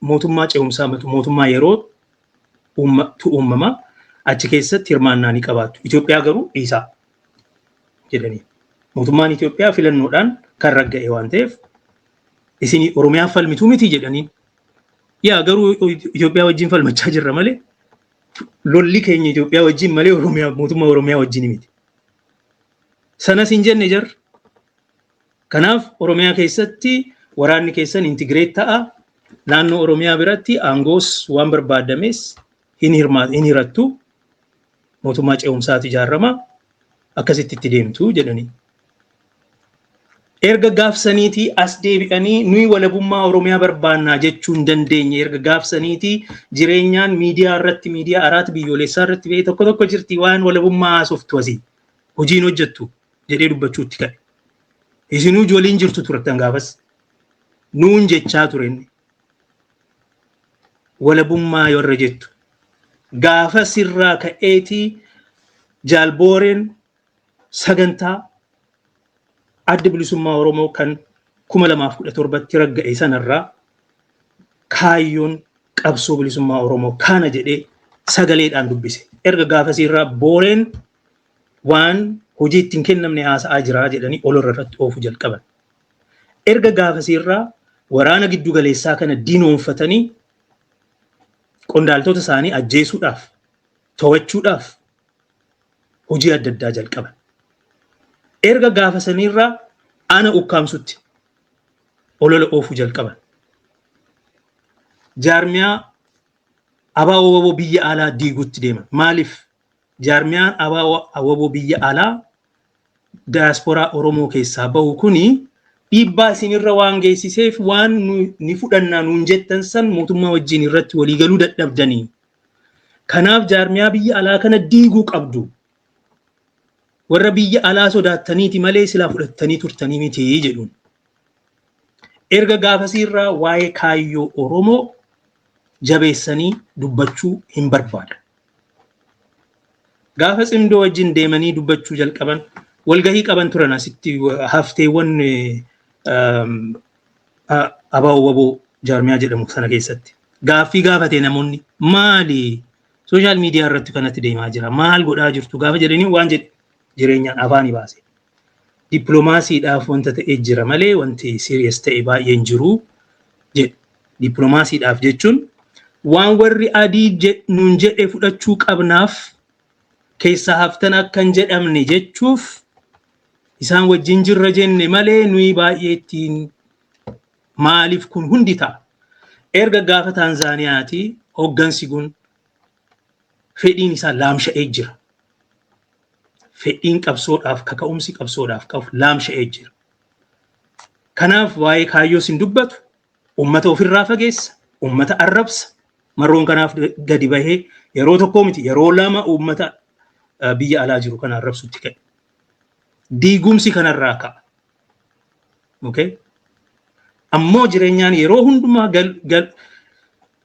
mootummaa ce'umsaa, mootummaa yeroo tu uumamaa, achi keessatti hirmaannaa ni qabaatu. Itoophiyaa garuu dhiisaa jedhanii. Mootummaan Itoophiyaa filannoodhaan kan ragga'e waan ta'eef isin Oromiyaa falmituu miti jedhanii. Yaa, garuu Itoophiyaa wajjin falmachaa jirra malee, lolli keenya Itoophiyaa wajjin malee Oromiyaa, mootummaa Oromiyaa wajjin miti. Sanas hin jenne jarri. Kanaaf Oromiyaa keessatti waraanni keessan integrate ta'a. Naannoo Oromiyaa biratti aangoos waan barbaadames hin hirattu. Mootummaa ce'umsaatu ijaarama. Akkasitti itti deemtu jedhanii. Erga gaafsaniitii as deebi'anii nuyi walabummaa Oromiyaa barbaannaa jechuu hin dandeenye. Erga gaafsaniitii jireenyaan miidiyaa irratti, miidiyaa araata biyyoolessaa irratti ba'ee tokko tokko jirti, waan walabummaa haasoftu asii hojiin hojjettu jedhee dubbachuutti ka'e. Isinuu ijoolleen jirtu turtan gaafas. Nuun jechaa ture inni. Walabummaa warra jettu. Gaafa sirraa ka'eetii jaalbooreen sagantaa Adda Bilisummaa Oromoo kan 2017tti ragga'e sanarraa kaayyoon qabsoo bilisummaa Oromoo kana jedhee sagaleedhaan dubbise. Erga gaafasiirraa booreen waan hojii ittiin kennamne haasa'aa jira jedhanii olola irratti oofuu jalqaban. Erga gaafasiirraa waraana giddu galeessaa kana diinoomfatanii qondaaltota isaanii ajjeesuudhaaf, to'achuudhaaf hojii adda addaa jalqaban. Erga gaafa saniirraa ana ukkaamsutti olola oofuu jalqaban. Jaarmiyaa ABO WBO biyya alaa diiguutti deeman. Maaliif? Jaarmiyaan ABO WBO biyya alaa daasporaa Oromoo keessaa bahu kuni dhiibbaa isinirra waan geessiseef, waan ni fudhannaa nuun jettan san mootummaa wajjin irratti waliigaluu dadhabdanii. Kanaaf jaarmiyaa biyya alaa kana diiguu qabdu. Warra biyya alaa sodaattaniiti malee silaa fudhattanii turtanii miti jedhuun. Erga gaafasiirraa waa'ee kaayyoo Oromoo jabeessanii dubbachuu hin barbaadan. Gaafa cimdoo wajjin deemanii dubbachuu jalqaban, walgahii qaban turan asitti, hafteewwan ABO WBO jaarmiyaa jedhamu sana keessatti. Gaaffii gaafate namoonni, maali social media irratti kanatti deemaa jira, maal godhaa jirtu gaafa jedhanii, waan jedhe jireenyaan afaanii baase. Dippiloomaasiidhaaf wanta ta'ee jira malee wanti serious ta'e baay'een jiru jedhe. Dippiloomaasiidhaaf jechuun waan warri adii nuun jedhe fudhachuu qabnaaf, keessaa haftan akka hin jedhamne jechuuf isaan wajjin jirra jenne malee nuyi baay'ee ittiin maaliif kun hundi ta'a. Erga gaafa Taanzaaniyaati hoggansi kun fedhiin isaa laamsha'ee jira. Fedhiin qabsoodhaaf, kaka'umsi qabsoodhaaf qabu laamsha'ee jira. Kanaaf waa'ee kaayyoos hin dubbatu, uummata ofirraa fageessa, uummata arrabsa. Marroon kanaaf gadi bahee yeroo tokko miti, yeroo lama uummata biyya alaa jiru kana arrabsutti ka'e. Diigumsi kanarraa ka'a. Okay? Ammoo jireenyaan yeroo hundumaa gal, gal,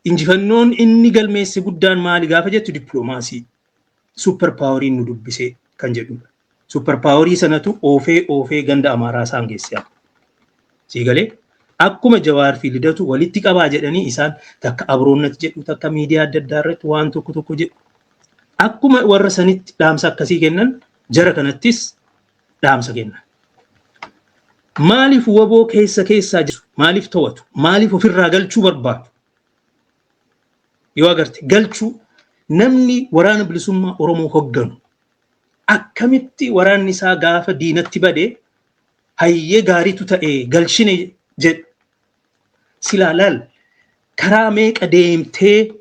injifannoon inni galmeesse guddaan maali gaafa jettu, dippiloomaasii. Super poweriin nu dubbisee kan jedhudha. Super powerii sanatu oofee oofee ganda Amaaraa isaan geesse. Sii galee, akkuma Jawaar fi Lidatu walitti qabaa jedhanii isaan takka abroonnatti jedhu, takka miidiyaa adda addaa irratti waan tokko tokko jedhu. Akkuma warra sanitti dhaamsa akkasii kennan, jara kanattis dhaamsa kennan. Maaliif WBO keessa keessaa jiru? Maaliif to'atu? Maaliif ofirraa galchuu barbaadu? Yoo agarte, galchuu namni waraana bilisummaa Oromoo hogganu akkamitti waraanni isaa gaafa diinatti bade hayyee gaariitu ta'e galchine jedhu? Silaa laal, karaa meeqa deemtee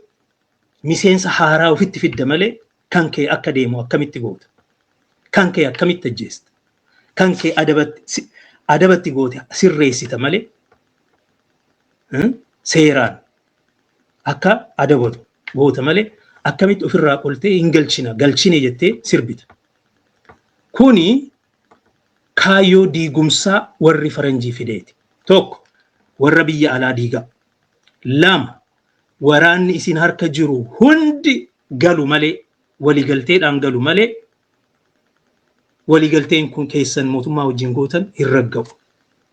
miseensa haaraa ofitti fidda malee kan kee akka deemu akkamitti goota? Kan kee akkamitti ajjeesta? Kan kee adabatti? Adabatti goote sirreessita malee, seeraan akka adabatu goota malee, akkamitti ofirraa qoltee hin galchina galchine jettee sirbita? Kuni kaayyoo diigumsaa warri faranjii fideeti. Tokko, warra biyya alaa diigaa. Lama, waraanni isin harka jiru hundi galu malee, waliigalteedhaan galu malee, waliigalteen kun keessan mootummaa wajjin gootan hin ragga'u.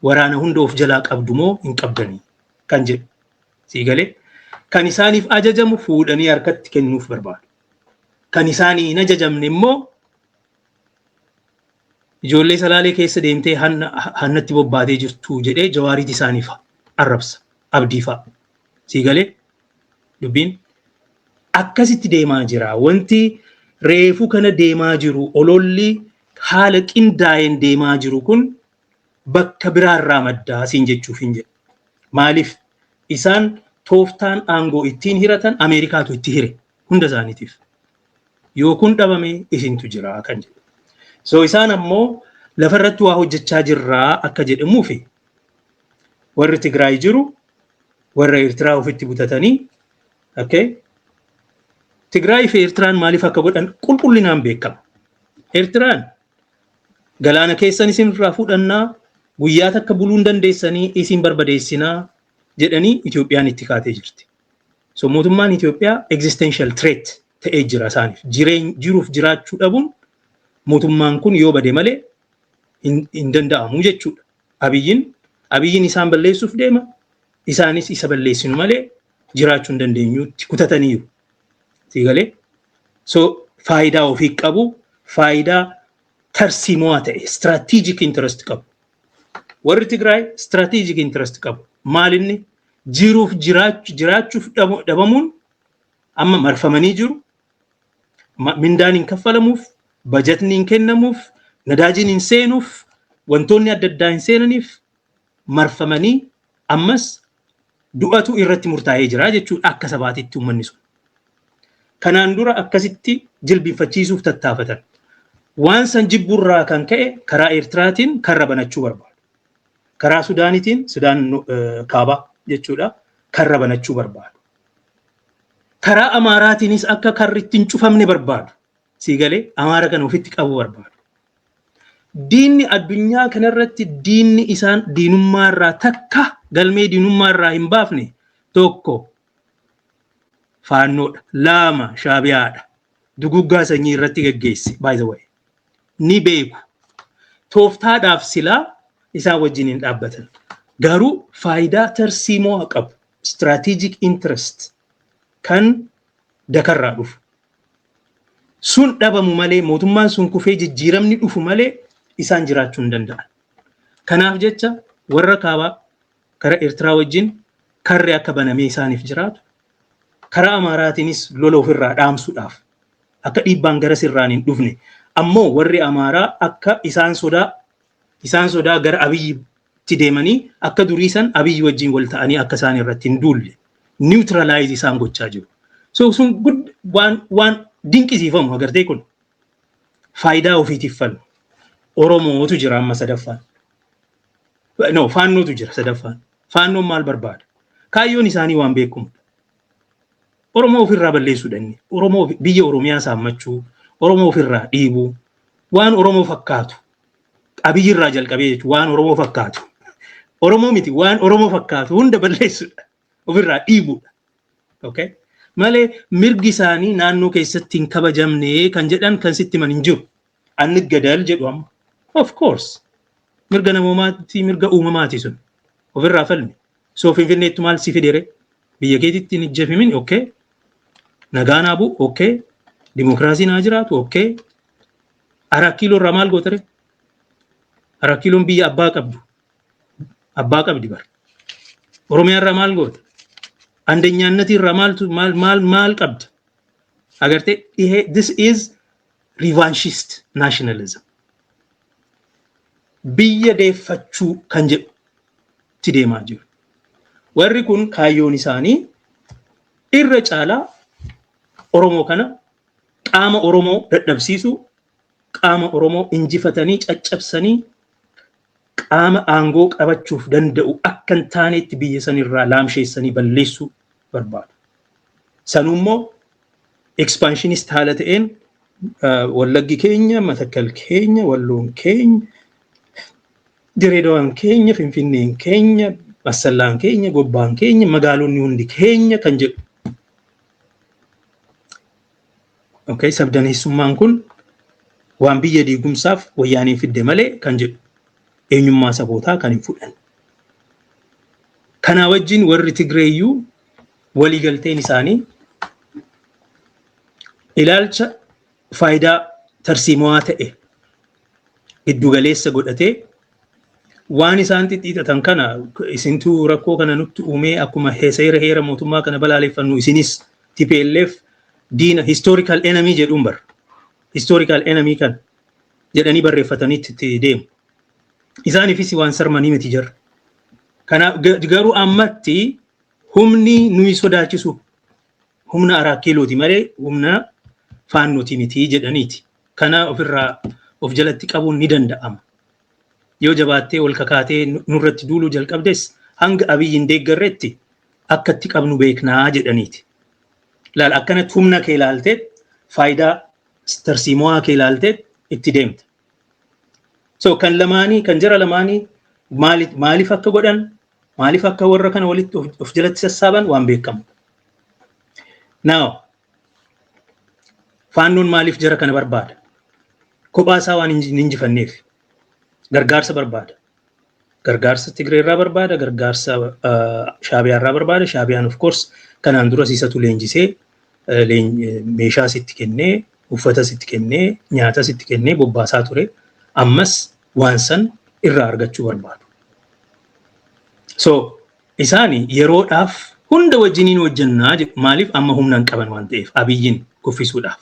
Waraana hunda of jalaa qabdu moo hin qabdanii kan jedhu. Sii galee? Kan isaaniif ajajamu fuudhanii harkatti kennuuf barbaadu. Kan isaanii hin ajajamne immoo ijoollee Salaalee keessa deemtee hannatti bobbaatee jirtu jedhee Jawaariit isaaniif arrabsa. Abdii fa'a. Sii galee? Dubbiin akkasitti deemaa jira. Wanti reefu kana deemaa jiru, ololli haala qindaa'een deemaa jiru kun bakka biraarraa maddaa siin jechuuf hin jedhu. Maaliif isaan tooftaan aangoo ittiin hiratan Ameerikaatu itti hire hunda isaaniitiif. Yoo kun dhabame isintu jira kan jedhu. So isaan ammoo lafarratti waa hojjechaa jirraa akka jedhamuufi warri Tigraay jiru warra Eertiraa ofitti butatanii, okay? Tigraay fi Eertiraan maaliif akka godhan qulqullinaan beekama. Eertiraan galaana keessan isin irraa fudhannaa, guyyaa takka buluu hin dandeessanii, isin barbadeessinaa jedhanii Itoophiyaan itti kaatee jirti. So mootummaan Itoophiyaa existential threat ta'ee jira isaaniif. Jiruuf jiraachuu dhabuun mootummaan kun yoo bade malee hin danda'amu jechuudha. Abiyyiin isaan balleessuuf deema. Isaanis isa balleessinu malee jiraachuu hin dandeenyutti kutataniiru. Sii galee? So faayidaa ofii qabu, faayidaa tarsiimoo ta'e, strategic interest qabu. Warri Tigraay strategic interest qabu. Maalinni jiruuf jiraachuuf dhabamuun amma marfamanii jiru. Mindaan hin kaffalamuuf, bajatni hin kennamuuf, nadaajiin hin seenuuf, wantoonni adda addaa hin seenaniif, marfamanii ammas du'atu irratti murtaa'ee jira jechuudha akka sabaatitti uummanni sun. Kanaan dura akkasitti jilbiinfachiisuuf tattaafatan. Waan san jibburraa kan ka'e karaa Eertiraatiin karra banachuu barbaadu. Karaa Sudaanitiin, Sudaan kaabaa jechuudha, karra banachuu barbaadu. Karaa Amaaraatiinis akka karri ittiin cufamne barbaadu. Sii galee? Amaara kana ofitti qabuu barbaadu. Diinni addunyaa kanarratti, diinni isaan diinummaa irraa takka galmee diinummaa irraa hin baafne, tokko Faannoodha. Lama, Shaabiyaadha. Duguggaa sanyii irratti geggeesse, by the way. Ni beeku. Tooftaadhaaf silaa isaan wajjin hin dhaabbatan. Garuu faayidaa tarsiimoo qabu. Strategic interest kan dakarraa dhufu. Sun dhabamu malee, mootummaan sun kufee jijjiiramni dhufu malee isaan jiraachuu hin danda'an. Kanaaf jecha warra kaabaa karaa Eertiraa wajjin karri akka banamee isaaniif jiraatu, karaa Amaaraatiinis lola ofirraa dhaamsuudhaaf akka dhiibbaan gara sirraan hin dhufne, ammoo warri Amaaraa akka isaan sodaa gara Abiyyitti deemanii akka durii san Abiyyi wajjin wal ta'anii akka isaan irratti hin duulle neutralize isaan gochaa jiru. So sun waan dinqisiifamu agartee, kun faayidaa ofiitiif falmu. Oromootu jira amma sadaffaan. No, Faannootu jira sadaffaan. Faannoon maal barbaada? Kaayyoon isaanii waan beekamudha. Oromoo ofirraa balleessuudha inni. Oromoo biyya Oromiyaa saammachuu, Oromoo ofirraa dhiibuu, waan Oromoo fakkaatu. Abiyyirraa jalqabee jechuudha, waan Oromoo fakkaatu. Oromoo miti, waan Oromoo fakkaatu hunda balleessuudha. Ofirraa dhiibuudha. Okay? Malee mirgi isaanii naannoo keessatti hin kabajamne kan jedhan kan sitti himan hin jiru. Anni gadal jedhu amma. Of course. Mirga namoomaati, mirga uumamaati sun. Ofirraa falmi. So Finfinneetti maal si fidere? Biyya keetitti hin ijjeefamin, okay. Nagaan haa bu'u, okay. Dimokiraasiin haa jiraatu, okay. Araa Kiiloo irraa maal gootere? Araa Kiiloon biyya abbaa qabdu. Abbaa qabdi bara. Oromiyaa irraa maal goota? Andeenyaannati irraa maaltu maal maal maal qabda? Agartee, this is revanchist nationalism. Biyya deeffachuu kan jedhu itti deemaa jiru. Warri kun kaayyoon isaanii irra caalaa Oromoo kana, qaama Oromoo dadhabsiisuu, qaama Oromoo injifatanii caccabsanii Qaama aangoo qabachuuf danda'u akka hin taanetti biyya sanirraa laamsheessanii balleessuu barbaadu. Sanummoo expansionist haala ta'een Wallaggi keenya, Matakkal keenya, Walloon keenya, Direedawaan keenya, Finfinneen keenya, Assallaan keenya, Gobbaan keenya, magaalonni hundi keenya kan jedhu. Okay, sabdaneessummaan kun waan biyya diigumsaaf Wayyaaneen fidde malee kan jedhu eenyummaa sabootaa kan hin fudhanne. Kanaa wajjin warri Tigreeyyuu waliigalteen isaanii ilaalcha faayidaa tarsiimawaa ta'e giddugaleessa godhatee waan isaan xixxiixatan kana, isintuu rakkoo kana nutti uumee, akkuma seera heera mootummaa kana balaaleffannu isinis TPLF diina, historical enemy jedhuun bara. Historical enemy kan jedhanii barreeffatanii itti deemu. Isaaniifis waan sarmanii miti jira. Kanaaf garuu ammatti humni nuyi sodaachisu humna Araa Kiilooti malee humna Faannooti miti jedhaniiti. Kana ofirraa of jalatti qabuun ni danda'ama. Yoo jabaattee ol kakaatee nurratti duuluu jalqabdes, hanga Abiyyi hin deeggarretti akka itti qabnu beeknaa jedhaniiti. Laal, akkanatti humna kee ilaaltee, faayidaa tarsiimoo kee ilaaltee itti deemta. So kan lamaanii, kan jara lamaanii, maaliif akka godhan, maaliif akka warra kana walitti of jalatti sassaaban waan beekamu. Now, Faannoon maaliif jara kana barbaada? Kophaa isaa waan hin injifanneef gargaarsa barbaada. Gargaarsa Tigree irraa barbaada, gargaarsa Shaabiyaa irraa barbaada. Shaabiyaan of course kanaan dura isatu leenjisee, meeshaa sitti kennee, uffata sitti kennee, nyaata sitti kennee bobbaasaa ture. Ammas waan san irraa argachuu barbaadu. So isaani yeroodhaaf hunda wajjiniin hojjannaa jedhu. Maaliif? Amma humna hin qaban waan ta'eef Abiyyiin kuffisuudhaaf.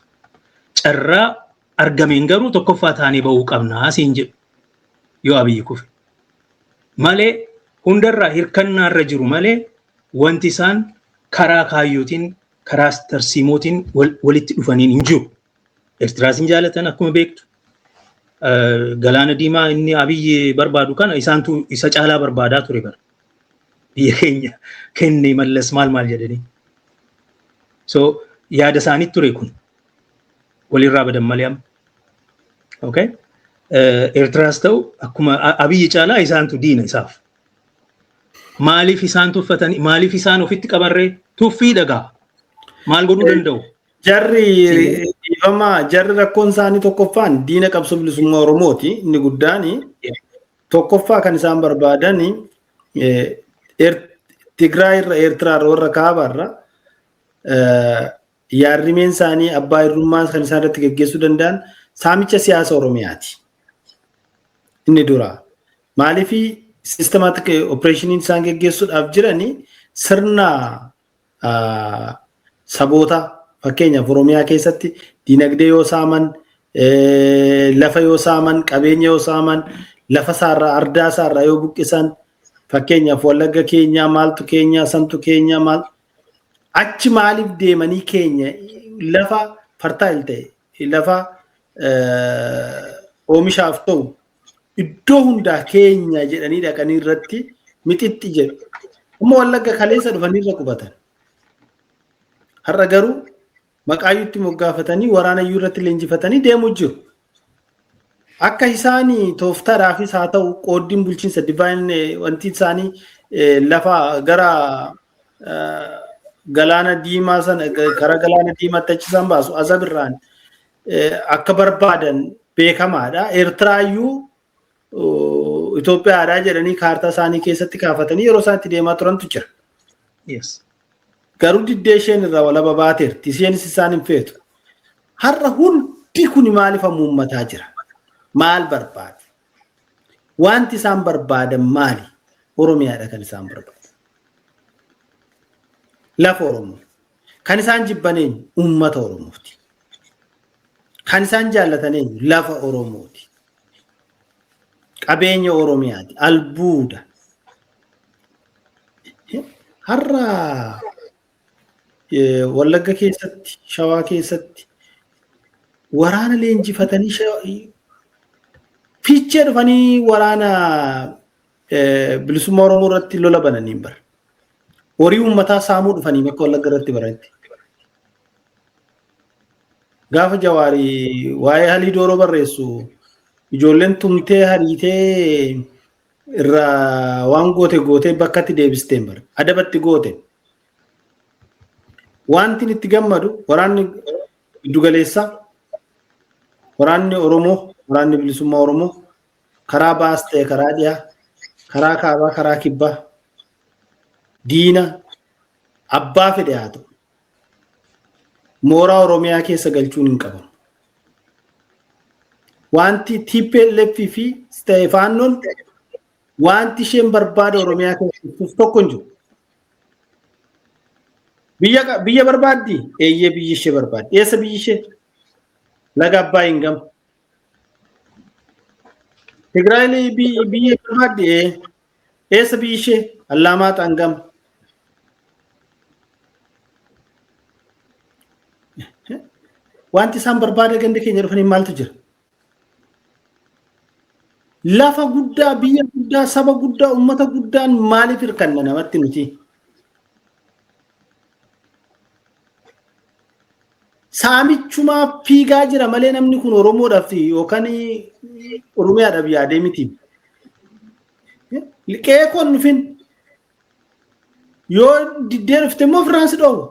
Carraa argameen garuu tokkoffaa taanee bahuu qabnaa siin jedhu yoo Abiyyi kufe. Malee hundarraa hirkannaarra jiru malee wanti isaan karaa kaayyootiin, karaa tarsiimootiin walitti dhufaniin hin jiru. Eertiraas hin jaalatan akkuma beektu. Galaana Diimaa inni Abiyyi barbaadu kana isaantu isa caalaa barbaadaa ture bara. Biyya keenya kenne Mallas maal maal jedhanii. So yaada isaanii ture kun. Walirraa badan malee amma. Okay? Eertiraas ta'u akkuma Abiyyi caalaa isaantu diina isaaf. Maaliif isaan tuffatanii, maaliif isaan ofitti qabarree? Tuffii dhagaa. Maal godhuu danda'u?
Jarri, dhiifama, jarri rakkoon isaanii tokkoffaan diina qabsoo bilisummaa Oromooti. Inni guddaan tokkoffaa kan isaan barbaadan Tigraay irra, Eertiraa irra, warra kaabaa irra yaadrimeen isaanii abbaa irrummaa kan isaan irratti geggeessuu danda'an saamicha siyaasa Oromiyaati. Inni dura. Maaliif? Systematic operationiin isaan geggeessuudhaaf jiranii sirna saboota, fakkeenyaaf Oromiyaa keessatti dinagdee yoo saaman, lafa yoo saaman, qabeenya yoo saaman, lafa isaarraa, ardaa isaarraa yoo buqqisan, fakkeenyaaf Wallagga keenyaa, maaltu keenyaa, santu keenyaa, maal achi maaliif deemanii keenya, lafa fertile ta'e, lafa oomishaaf ta'u iddoo hundaa keenya jedhanii dhaqanii irratti mixixxi jedhu. Amma Wallagga kaleessa dhufanii irra qubatan. Har'a garuu maqaayyuutti moggaafatanii waraanayyuu irratti leenjifatanii deemuu jiru. Akka isaanii tooftaadhaafis haa ta'u, qooddiin bulchiinsa divine wanti isaanii lafa gara Galaana Diimaa sana, karaa Galaana Diimaatti achi isaan baasu Asabirraan akka barbaadan beekamaadha. Eertiraayyuu Itoophiyaadhaa jedhanii kaartaa isaanii keessatti kaafatanii yeroo isaan itti deemaa turantu jira. Garuu diddee isheen irraa walaba baateerti. Isheenis isaan hin feetu. Har'a hundi kun maaliif uummataa jira? Maal barbaadu? Wanti isaan barbaadan maali? Oromiyaadha kan isaan barbaadan. Lafa Oromoo. Kan isaan jibban eenyu? Uummata Oromooti. Kan isaan jaallatan eenyu? Lafa Oromooti. Qabeenya Oromiyaati. Albuuda. Har'a Wallagga keessatti, Shawaa keessatti waraana leenjifatanii Fiichee dhufanii waraana bilisummaa Oromoo irratti lola bananiin bara. Horii uummataa saamuu dhufanii bakka Wallagga irratti baranitti. Gaafa Jawaarii waa'ee Halii Dooroo barreessu ijoolleen tumtee hariitee irraa waan goote gootee bakkatti deebisteen bara. Adabatti goote. Wanti itti gammadu waraanni giddugaleessaa, waraanni Oromoo, waraanni bilisummaa Oromoo karaa baas ta'e karaa dhiyaa, karaa kaabaa, karaa kibbaa diina abbaa fedhe haa ta'u mooraa Oromiyaa keessa galchuun hin qabamu. Wanti TPLF fi ta'e Faannoon wanti isheen barbaada Oromiyaa keessa tokko hin jiru. Biyya barbaaddi? Eeyyee, biyyi ishee barbaaddi. Eessa biyyi ishee? Laga Abbaa hin gamu. Tigraay biyya barbaaddi? Ee. Eessa biyyi ishee? Allaamaaxaan gama. Wanti isaan barbaada ganda keenya dhufanii maaltu jira? Lafa guddaa, biyya guddaa, saba guddaa, uummata guddaan maaliif hirkanna namatti nuti? Saamichumaa fiigaa jira malee namni kun Oromoodhaaf yookaan Oromiyaadhaaf yaadee miti. Qe'ee koon dhufin yoo diddee dhufte immoo ofirraan si dhoowwa.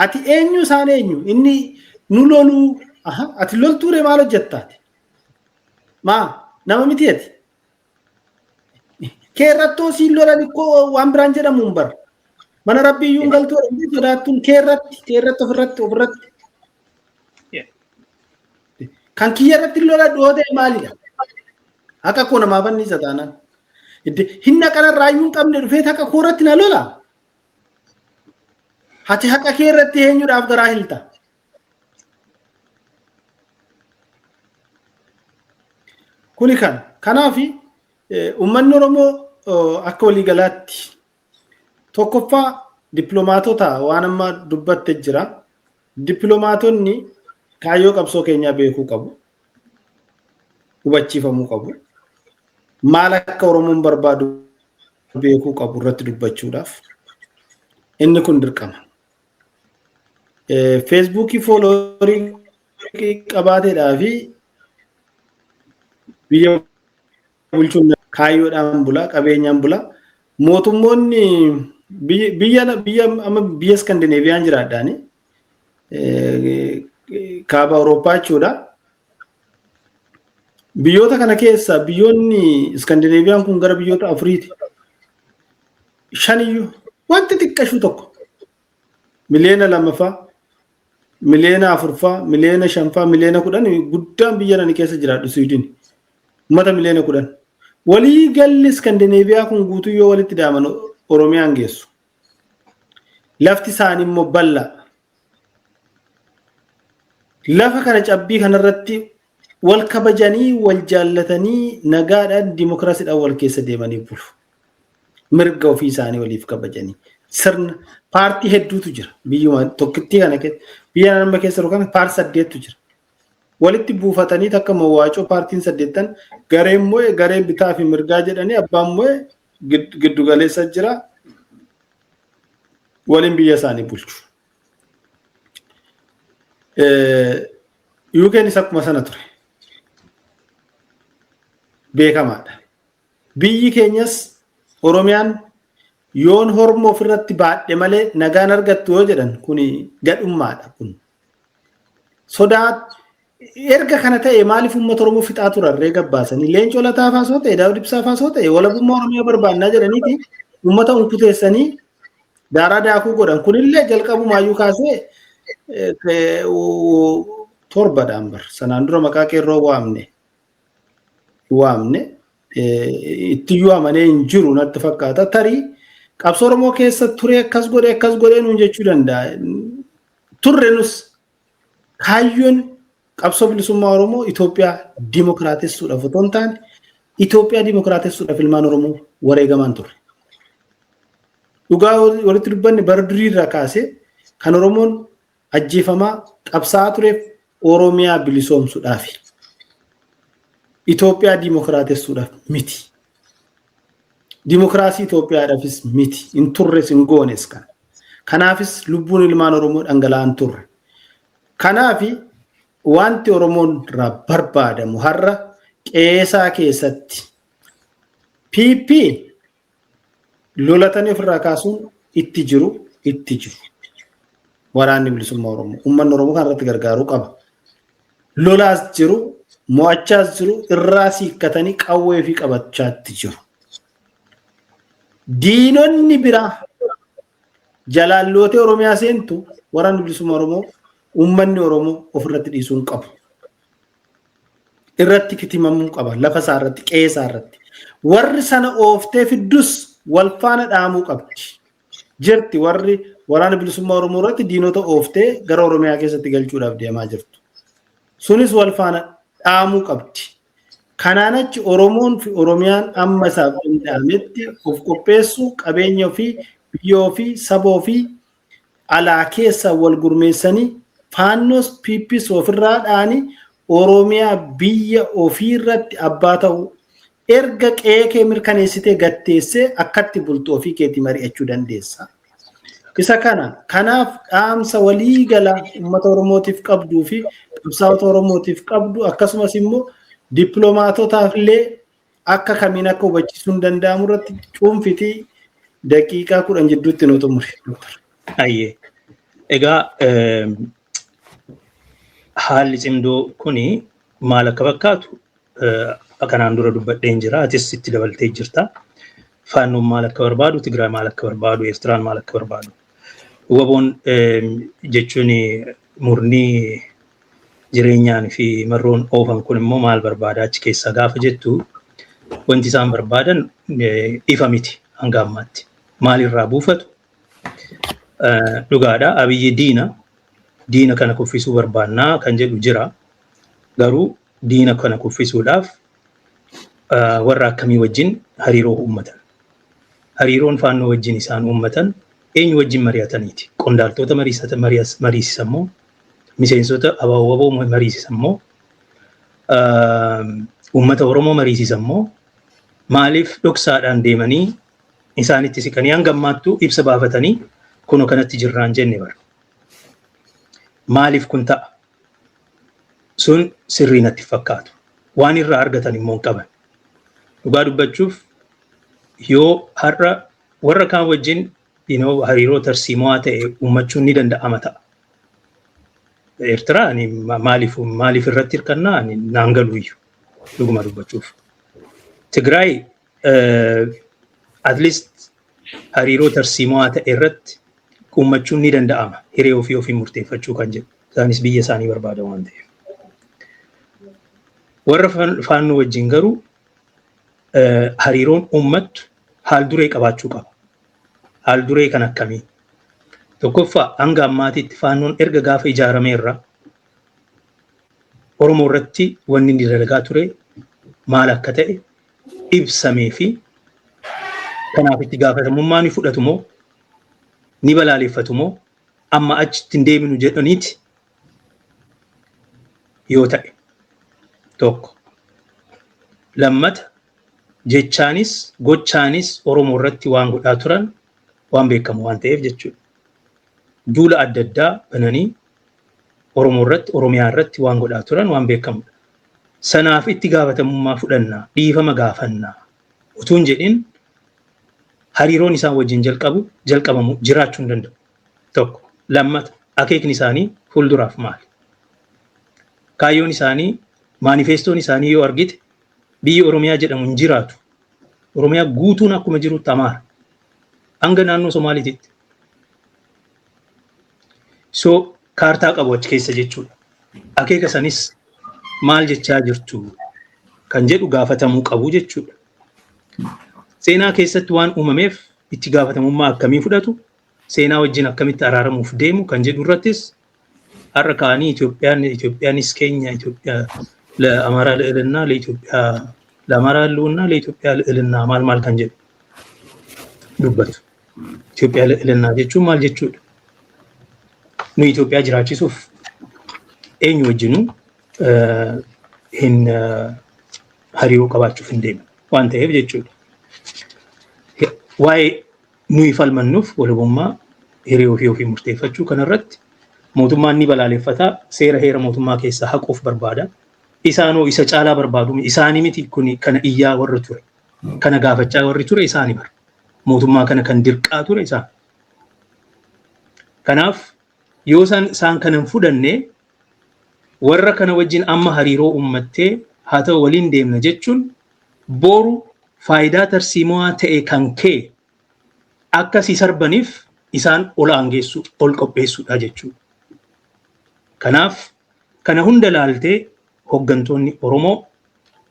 Ati eenyu, isaan eenyu, inni nu loluu, ati loltuure maal hojjettaati? Maa nama miti ati? Keerrattoo siin lolan ikkoo waan biraan jedhamu hin bara. Mana rabbii iyyuu hin galtuu, inni sodaattuun keerratti ofirratti ofirratti. Kan kiyya irratti lola dhoo ta'e maalidha? Haqa koo namaa fannisa taanaan. Hinna kanarraa iyyuu hin qabne dhufee haqa koo irratti na lola. Ati haqa kee irratti eenyuudhaaf garaa hilta? Kuni kan. Kanaaf uummanni Oromoo akka waliigalaatti tokkoffaa dippiloomaatota waan amma dubbatte jira. Dippiloomaatonni kaayyoo qabsoo keenyaa beekuu qabu. Hubachiifamuu qabu. Maal akka Oromoon barbaadu beekuu qabu irratti dubbachuudhaaf. Inni kun dirqama. Feesbuukii followerii qabaateedhaa fi biyya bulchuun kaayyoodhaan bula, qabeenyaan bula. Mootummoonni biyya biyya amma biyya Iskandinaaviyaan jiraadhaani kaaba Awurooppaa jechuudha. Biyyoota kana keessa biyyoonni Iskandinaaviyaan kun gara biyyoota afuriiti. Shaniyyuu wanti xiqqashuu tokko 2 miliyoona, 4 miliyoona, 5 miliyoona, 10 miliyoona guddaan biyya nani keessa jiraadhu Siwiidin. Uummata 10 miliyoona. Walii galli Iskandinaviyaa kun guutuu yoo walitti daaman Oromiyaan geessu. Lafti isaanii immoo bal'aa. Lafa kana cabbii kanarratti wal kabajanii, wal jaallatanii, nagaadhaan, dimokiraasiidhaan wal keessa deemanii bulu. Mirga ofii isaanii waliif kabajanii. Sirna paartii hedduutu jira. Biyyuma tokkittii kana keessa, biyya nama keessa jiru kana paartii saddeettu jira. Walitti buufatanii takka mawaacoo paartiin saddeettan gareen mo'e garee bitaa fi mirgaa jedhanii, abbaan mo'e giddu galeessa jira. Waliin biyya isaanii bulchu. UKnis akkuma sana ture. Beekamaadha. Biyyi keenyas Oromiyaan yoon horma ofirratti baadhe malee nagaan argattu yoo jedhan, kuni gadhummaadha kun. Sodaa erga kana ta'e maaliif uummata Oromoo fixaa turan ree gabbaasanii? Leencoo Lataa faasoo ta'e, Daawud Ibsaa faasoo ta'e, walabummaa Oromiyaa barbaannaa jedhaniiti uummata unkuteessanii daaraa daakuu godhan. Kunillee jalqabumaayyuu kaasee torbadhaan bar sanaan dura maqaa qeerroo waamne ittiyyuu amanee hin jiru natti fakkaata. Tarii qabsoo Oromoo keessa ture, akkas godhe akkas godhee nuun jechuu danda'a. Turre nus kaayyoon qabsoo bilisummaa Oromoo Itoophiyaa dimokiraatessuudhaaf otoo hin taane, Itoophiyaa dimokiraatessuudhaaf ilmaan Oromoo wareegamaan turre. Dhugaa walitti dubbanne, bara durii irraa kaasee kan Oromoon ajjeefamaa qabsaa'aa tureef Oromiyaa bilisoomsuudhaafi. Itoophiyaa diimokiraatessuudhaaf miti. Diimokiraasii Itoophiyaadhaafis miti. Hin turres, hin goones kana. Kanaafis lubbuun ilmaan Oromoo dhangala'aa hin turre. Kanaafi wanti Oromoon irraa barbaadamu har'a qeesaa keessatti PP lolatanii ofirraa kaasuun itti jiru itti jiru. Waraanni bilisummaa Oromoo uummanni Oromoo kan irratti gargaaruu qaba. Lolaas jiru, mo'achaas jiru, irraa siikkatanii qawwee fi qabachaatti jiru. Diinonni biraa jalaallootee Oromiyaa seentu waraanni bilisummaa Oromoo, uummanni Oromoo ofirratti dhiisuu hin qabu. Irratti kitimamuu qaba, lafa isaa irratti, qe'ee isaa irratti. Warri sana ooftee fiddus wal faana dhaamuu qabdi. Jirti warri waraana bilisummaa Oromoo irratti diinota ooftee gara Oromiyaa keessatti galchuudhaaf deemaa jirtu. Sunis wal faana dhaamuu qabdi. Kanaan achi Oromoon fi Oromiyaan amma isaaf danda'ametti of qopheessuu, qabeenya ofii, biyya ofii, saba ofii alaa keessa wal gurmeessanii faannoos PPs ofirraa dha'anii Oromiyaa biyya ofii irratti abbaa ta'uu, erga qe'ee kee mirkaneessitee gatteessee akkatti bultu ofii keetii mari'achuu dandeessa. Isa kana kanaaf dhaamsa waliigala uummata Oromootiif qabduu fi qabsaa'ota Oromootiif qabdu, akkasumas immoo dippiloomaatotaaf illee akka kamiin akka hubachiisuun danda'amu irratti cuunfitii daqiiqaa 10 jidduutti nu xumuri.
Ayyee. Egaa haalli cimdoo kuni maal akka fakkaatu kanaan dura dubbadheen jira. Atis itti dabaltee jirta. Faannoon maal akka barbaadu, Tigraay maal akka barbaadu, Eertiraan maal akka barbaadu. WBOn jechuun murni jireenyaan fi marroon oofan kun immoo maal barbaada achi keessaa gaafa jettu, wanti isaan barbaadan ifa miti hanga ammaatti. Maalirraa buufatu? Dhugaadha. Abiyyi diina. Diina kana kuffisuu barbaannaa kan jedhu jira. Garuu diina kana kuffisuudhaaf warra akkamii wajjin hariiroo uummatan? Hariiroon faannoo wajjin isaan uummatan eenyu wajjin mari'ataniiti? Qondaaltota mariisisan moo? Miseensota ABO mariisisan moo? Uummata Oromoo mariisisan moo? Maaliif dhoksaadhaan deemanii isaanitti siqanii hanga ammaattuu ibsa baafatanii kunoo kanatti jirraan jenne bara? Maaliif kun ta'a? Sun sirrii natti fakkaatu. Waan irraa argatan immoo hin qaban. Dhugaa dubbachuuf, yoo har'a warra kaan wajjin hariiroo tarsiimoo ta'e uummachuun ni danda'ama ta'a. Eertiraa ani maaliif irratti hirkannaa ani naan galu iyyuu dhuguma dubbachuuf. Tigraay at least hariiroo tarsiimoo ta'e irratti uummachuun ni danda'ama. Hiree ofii ofii murteeffachuu kan jedhu. Isaanis biyya isaanii barbaadan waan ta'eef. Warra faannoo wajjin garuu hariiroon uummattu haal duree qabaachuu qaba. Haal duree kan akkamii? Tokkoffaa, hanga ammaatitti faannoon erga gaafa ijaarameerra Oromoo irratti wanni inni dalagaa ture maal akka ta'e ibsamee fi kanaaf itti gaafatamummaa ni fudhatu moo, ni balaaleffatu moo, amma achitti hin deeminu jedhaniiti yoo ta'e tokko. Lammata, jechaanis gochaanis Oromoo irratti waan godhaa turan waan beekamu waan ta'eef jechuudha. Duula adda addaa bananii Oromoo irratti, Oromiyaa irratti waan godhaa turan waan beekamudha. Sanaaf itti gaafatamummaa fudhannaa, dhiifama gaafannaa utuu hin jedhin hariiroon isaan wajjin jalqabamu jiraachuu hin danda'u. Tokko. Lammata, akeekni isaanii fuulduraaf maali? Kaayyoon isaanii, maanifeestoon isaanii yoo argite, biyyi Oromiyaa jedhamu hin jiraatu. Oromiyaa guutuun akkuma jirutti Amaara. Hanga naannoo Somaaliititti. So kaartaa qabu achi keessa jechuudha. Akeeka sanis maal jechaa jirtu kan jedhu gaafatamuu qabu jechuudha. Seenaa keessatti waan uumameef itti gaafatamummaa akkamii fudhatu, seenaa wajjin akkamitti araaramuuf deemu kan jedhu irrattis har'a ka'anii Itoophiyaan, Itoophiyaanis keenya, Itoophiyaa ለአማራ ልዕልና፣ ለኢትዮጵያ ለአማራ ህልውና፣ ለኢትዮጵያ ልዕልና maal maal kan jedhu dubbatu. Itoophiyaa ልዕልና jechuun maal jechuudha? Nu Itoophiyaa jiraachisuuf eenyu wajjinuu hin hariiroo qabaachuuf hin deeman waan ta'eef jechuudha. Waa'ee nuyi falmannuuf walabummaa hiree ofii ofii murteeffachuu kanarratti mootummaan ni balaaleffataa, seera heera mootummaa keessaa haquuf barbaada. Isaanoo isa caalaa barbaadu isaanii miti kun kana iyyaa warra ture. Kana gaafachaa warri ture isaanii bara. Mootummaa kana kan dirqaa ture isaan. Kanaaf yoo isaan kana hin fudhanne, warra kana wajjin amma hariiroo uummattee haa ta'u waliin deemna jechuun, boru faayidaa tarsiimoo ta'e kan kee akka si sarbaniif isaan ol aangeessu, ol qopheessuudha jechuudha. Kanaaf kana hunda laaltee hooggantoonni Oromoo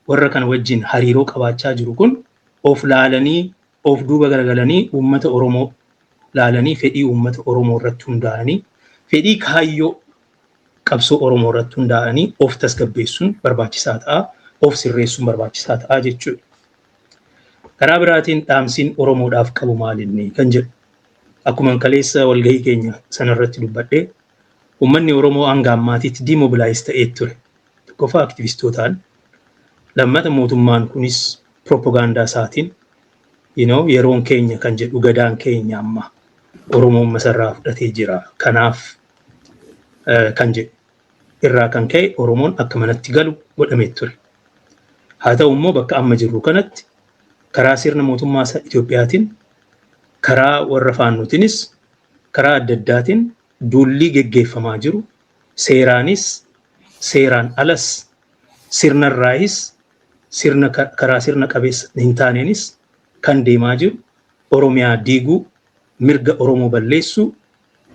warra kana wajjin hariiroo qabaachaa jiru kun of laalanii, of duuba garagalanii, uummata Oromoo laalanii, fedhii uummata Oromoo irratti hundaa'anii, fedhii kaayyoo qabsoo Oromoo irratti hundaa'anii of tasgabbeessuun barbaachisaa ta'a, of sirreessuun barbaachisaa ta'a jechuudha. Karaa biraatiin dhaamsiin Oromoodhaaf qabu maalinni kan jedhu, akkuma kaleessa walgahii keenya sanarratti dubbadhee, uummanni Oromoo hanga ammaatitti demobilize ta'ee ture. Tokkoffaa aktivistootaan, lammata mootummaan kunis propagaandaa isaatiin yeroon keenya kan jedhu, gadaan keenya amma Oromoon masarraa fudhatee jira. Kanaaf kan jedhu irraa kan ka'e Oromoon akka manatti galu godhamee ture. Haa ta'u immoo bakka amma jirru kanatti karaa sirna mootummaa Itoophiyaatiin, karaa warra faannootiinis, karaa adda addaatiin duulli geggeeffamaa jiru seeraanis seeraan alas, sirnarraayis, sirna karaa sirna qabeessa hin taaneenis kan deemaa jiru Oromiyaa diiguu, mirga Oromoo balleessuu,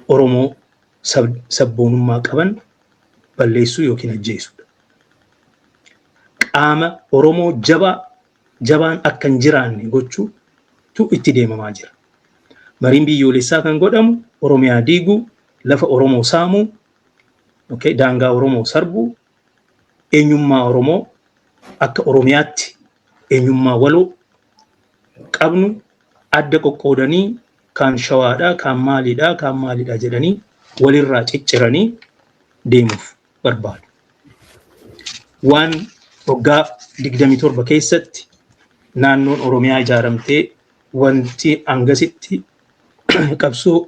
Oromoo sabboonummaa qaban balleessuu yookiin ajjeesuudha. Qaama Oromoo jabaa jabaan akka hin jiraanne gochuutu itti deemamaa jira. Mariin biyyoolessaa kan godhamu Oromiyaa diiguu, lafa Oromoo saamuu, daangaa Oromoo sarbuu, eenyummaa Oromoo akka Oromiyaatti eenyummaa waloo qabnu adda qoqqoodanii kaan Shawaadhaa, kaan maaliidhaa, kaan maaliidhaa jedhanii walirraa cicciranii deemuuf barbaadu. Waan waggaa 27 keessatti naannoon Oromiyaa ijaaramtee wanti hangasitti qabsoo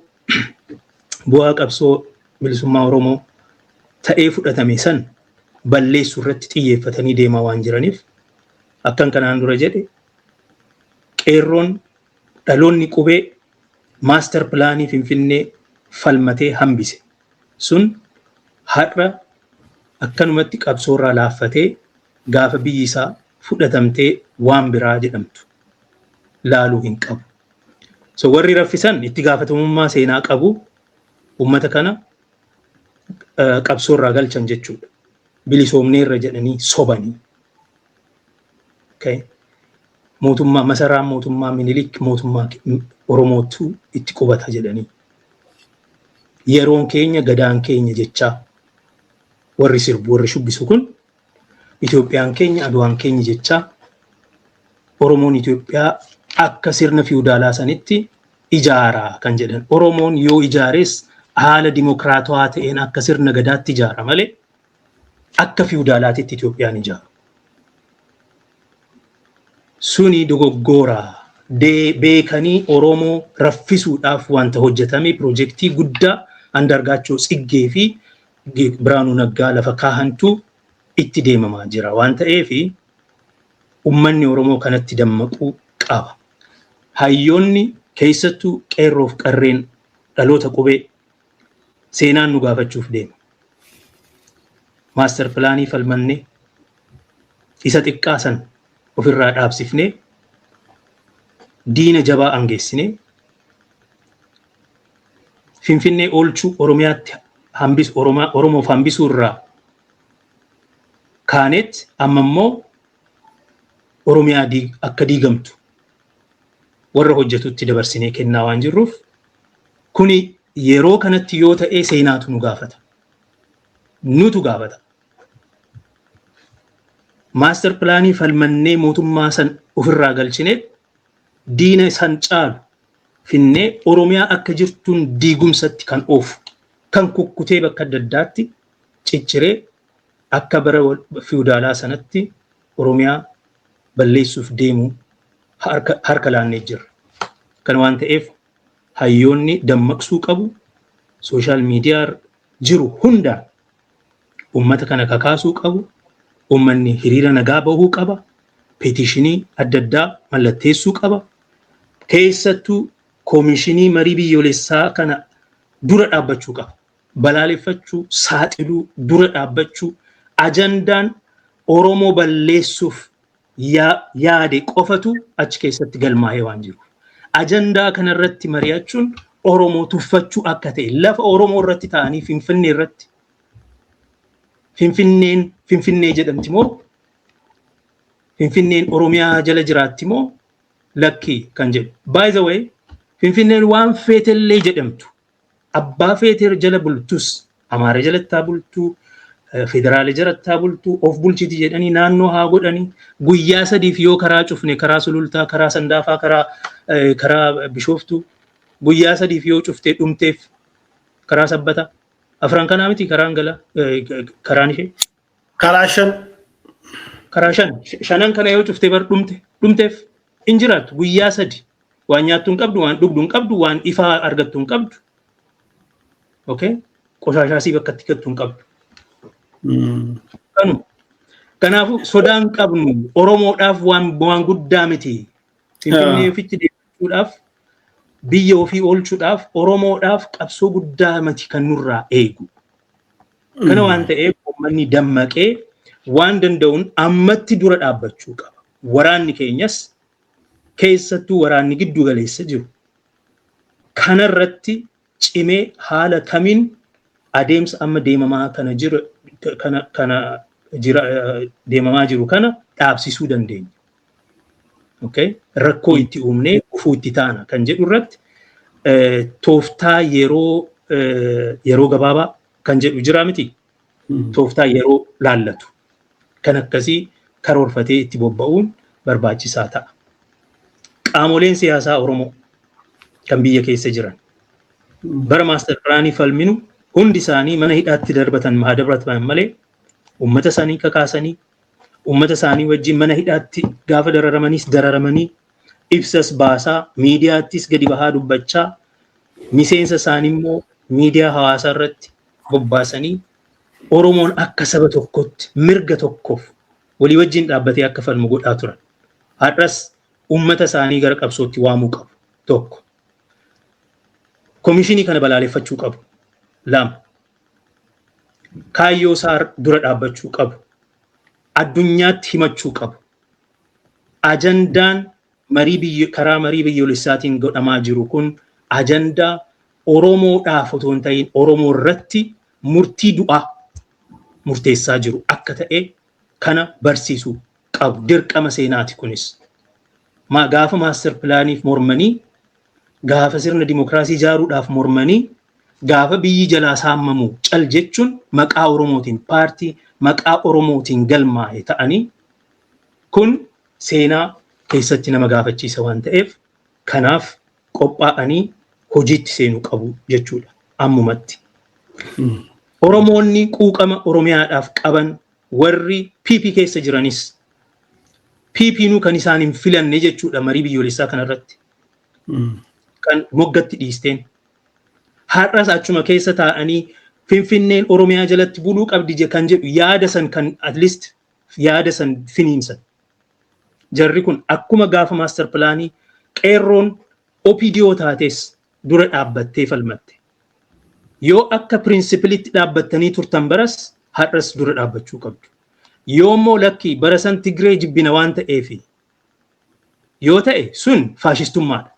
bu'aa qabsoo bilisummaa Oromoo ta'ee fudhatame san balleessuu irratti xiyyeeffatanii deemaa waan jiraniif, akkan kanaan dura jedhe, qeerroon dhaloonni qubee master planii Finfinnee falmatee hambise sun har'a akkanumatti qabsoorraa laaffatee gaafa biyyi isaa fudhatamtee waan biraa jedhamtu laaluu hin qabu. So warri raffisan itti gaafatamummaa seenaa qabu, uummata kana qabsoorraa galchan jechuudha. Bilisoomneerra jedhanii sobanii. Mootummaa masaraa mootummaa Minilik mootummaa Oromootu itti qubata jedhanii. Yeroon keenya, gadaan keenya jechaa warri sirbu, warri shubbisu kun, Itoophiyaan keenya, Aduwaan keenya jechaa, Oromoon Itoophiyaa akka sirna fiwudaalaa sanitti ijaaraa kan jedhan. Oromoon yoo ijaares haala dimokiraatawaa ta'een akka sirna gadaatti ijaara malee akka fiwudaalaatitti Itoophiyaan ijaaru. Suni dogoggoraa beekanii Oromoo raffisuudhaaf wanta hojjetame, piroojeektii guddaa Andargaachoo Tsiggee fi Biraanuu Naggaa lafa kaahantu itti deemamaa jira waan ta'eef, uummanni Oromoo kanatti dammaquu qaba. Hayyoonni, keessattuu qeerroof qarreen dhaloota qubee, seenaan nu gaafachuuf deema. Master planii falmannee isa xiqqaa san ofirraa dhaabsifnee, diina jabaa angeessinee, Finfinnee oolchuu, Oromiyaatti hambisu, Oromoof hambisuu irraa kaaneet amma immoo Oromiyaa akka diigamtu warra hojjetutti dabarsinee kennaa waan jirruuf, kuni yeroo kanatti yoo ta'e seenaatu nu gaafata. Nutu gaafata. Master planii falmannee mootummaa san ofirraa galchinee, diina san caalu finnee, Oromiyaa akka jirtuun diigumsatti kan oofu, kan kukkutee bakka adda addaatti cicciree akka bara fiwudaalaa sanatti Oromiyaa balleessuuf deemu harka laannee jirra. Kana waan ta'eef hayyoonni dammaqsuu qabu. Social media jiru hundaan uummata kana kakaasuu qabu. Uummanni hiriira nagaa bahuu qaba. Petition adda addaa mallatteessuu qaba. Keessattuu koomishinii marii biyyoolessaa kana dura dhaabbachuu qaba. Balaaleffachuu, saaxiluu, dura dhaabbachuu, ajandaan Oromoo balleessuuf yaade qofatu achi keessatti galmaa'ee waan jiruuf. Ajandaa kanarratti mari'achuun Oromoo tuffachuu akka ta'e, lafa Oromoo irratti ta'anii Finfinnee irratti, Finfinneen Finfinnee jedhamti moo, Finfinneen Oromiyaa jala jiraatti moo lakkii kan jedhu. By the way, Finfinneen waan feetellee jedhamtu, abbaa feetee jala bultus, Amaara jalatti haa bultuu, federaala jalatti haa bultuu, of bulchiti jedhanii naannoo haa godhanii, guyyaa 3f yoo karaa cufne, karaa Sulultaa, karaa Sandaafaa, karaa Bishooftuu guyyaa 3f yoo cuftee dhumteef, karaa Sabbata afran kanaa miti karaan gala karaan ishee.
Karaa shan.
Karaa shan, shanan kana yoo cuftee bar dhumte, dhumteef hin jiraattu. Guyyaa 3 waan nyaattu hin qabdu, waan dhugdu hin qabdu, waan ifaa argattu hin qabdu. Okay? Qoshaashaa sii bakka itti gattu hin qabdu. Kanuma. Kanaafuu sodaan qabnu Oromoodhaaf waan guddaa miti. Finfinnee ofitti deebisuudhaaf, biyya ofii oolchuudhaaf, Oromoodhaaf qabsoo guddaa miti kan nurraa eegu. Kana waan ta'eef uummanni dammaqee waan danda'uun ammatti dura dhaabbachuu qaba. Waraanni keenyas, keessattuu waraanni giddu galeessa jiru, kanarratti cimee haala kamiin adeemsa amma deemamaa kana jiru kana jira deemamaa jiru kana dhaabsisuu dandeenya. Okay? Rakkoo itti uumnee gufuu itti taana kan jedhu irratti tooftaa yeroo gabaabaa kan jedhu jira miti. Tooftaa yeroo laallatu kan akkasii karoorfatee itti bobba'uun barbaachisaa ta'a. Qaamoleen siyaasaa Oromoo kan biyya keessa jiran bara master plan falminu hundi isaanii mana hidhaatti darbatan haa darbatan malee, uummata isaanii kakaasanii, uummata isaanii wajjin mana hidhaatti gaafa dararamanis dararamanii, ibsas baasaa, miidiyaattis gadi bahaa dubbachaa, miseensa isaanii immoo miidiyaa hawaasaa irratti bobbaasanii, Oromoon akka saba tokkotti mirga tokkoof walii wajjin dhaabbatee akka falmu godhaa turan. Har'as uummata isaanii gara qabsootti waamuu qabu. Tokko. Komishinii kana balaaleffachuu qabu. Lama. Kaayyoo isaa dura dhaabbachuu qabu. Addunyaatti himachuu qabu. Ajandaan marii biyya karaa marii biyyoolessaatiin godhamaa jiru kun ajandaa Oromoodhaaf otoo hin ta'in Oromoo irratti murtii du'aa murteessaa jiru akka ta'e kana barsiisuu qabu. Dirqama seenaati kunis. Gaafa master planiif mormanii, gaafa sirna dimokiraasii ijaaruudhaaf mormanii, gaafa biyyi jalaa saamamu cal jechuun, maqaa Oromootiin paartii maqaa Oromootiin galmaa'e ta'anii, kun seenaa keessatti nama gaafachiisa waan ta'eef, kanaaf qophaa'anii hojiitti seenuu qabu jechuudha ammumatti. Oromoonni quuqama Oromiyaadhaaf qaban, warri PP keessa jiranis, PPnuu kan isaan hin filanne jechuudha marii biyyoolessaa kanarratti. Kan moggatti dhiisteen. Har'as achuma keessa taa'anii Finfinneen Oromiyaa jalatti buluu qabdi kan jedhu yaada san, kan at least yaada san finiinsan. Jarri kun akkuma gaafa master plan qeerroon OPDO taates dura dhaabbattee falmatte. Yoo akka principleitti dhaabbattanii turtan baras, har'as dura dhaabbachuu qabdu. Yoo immoo lakkii bara san Tigree jibbina waan ta'eefi yoo ta'e, sun faashistummaadha.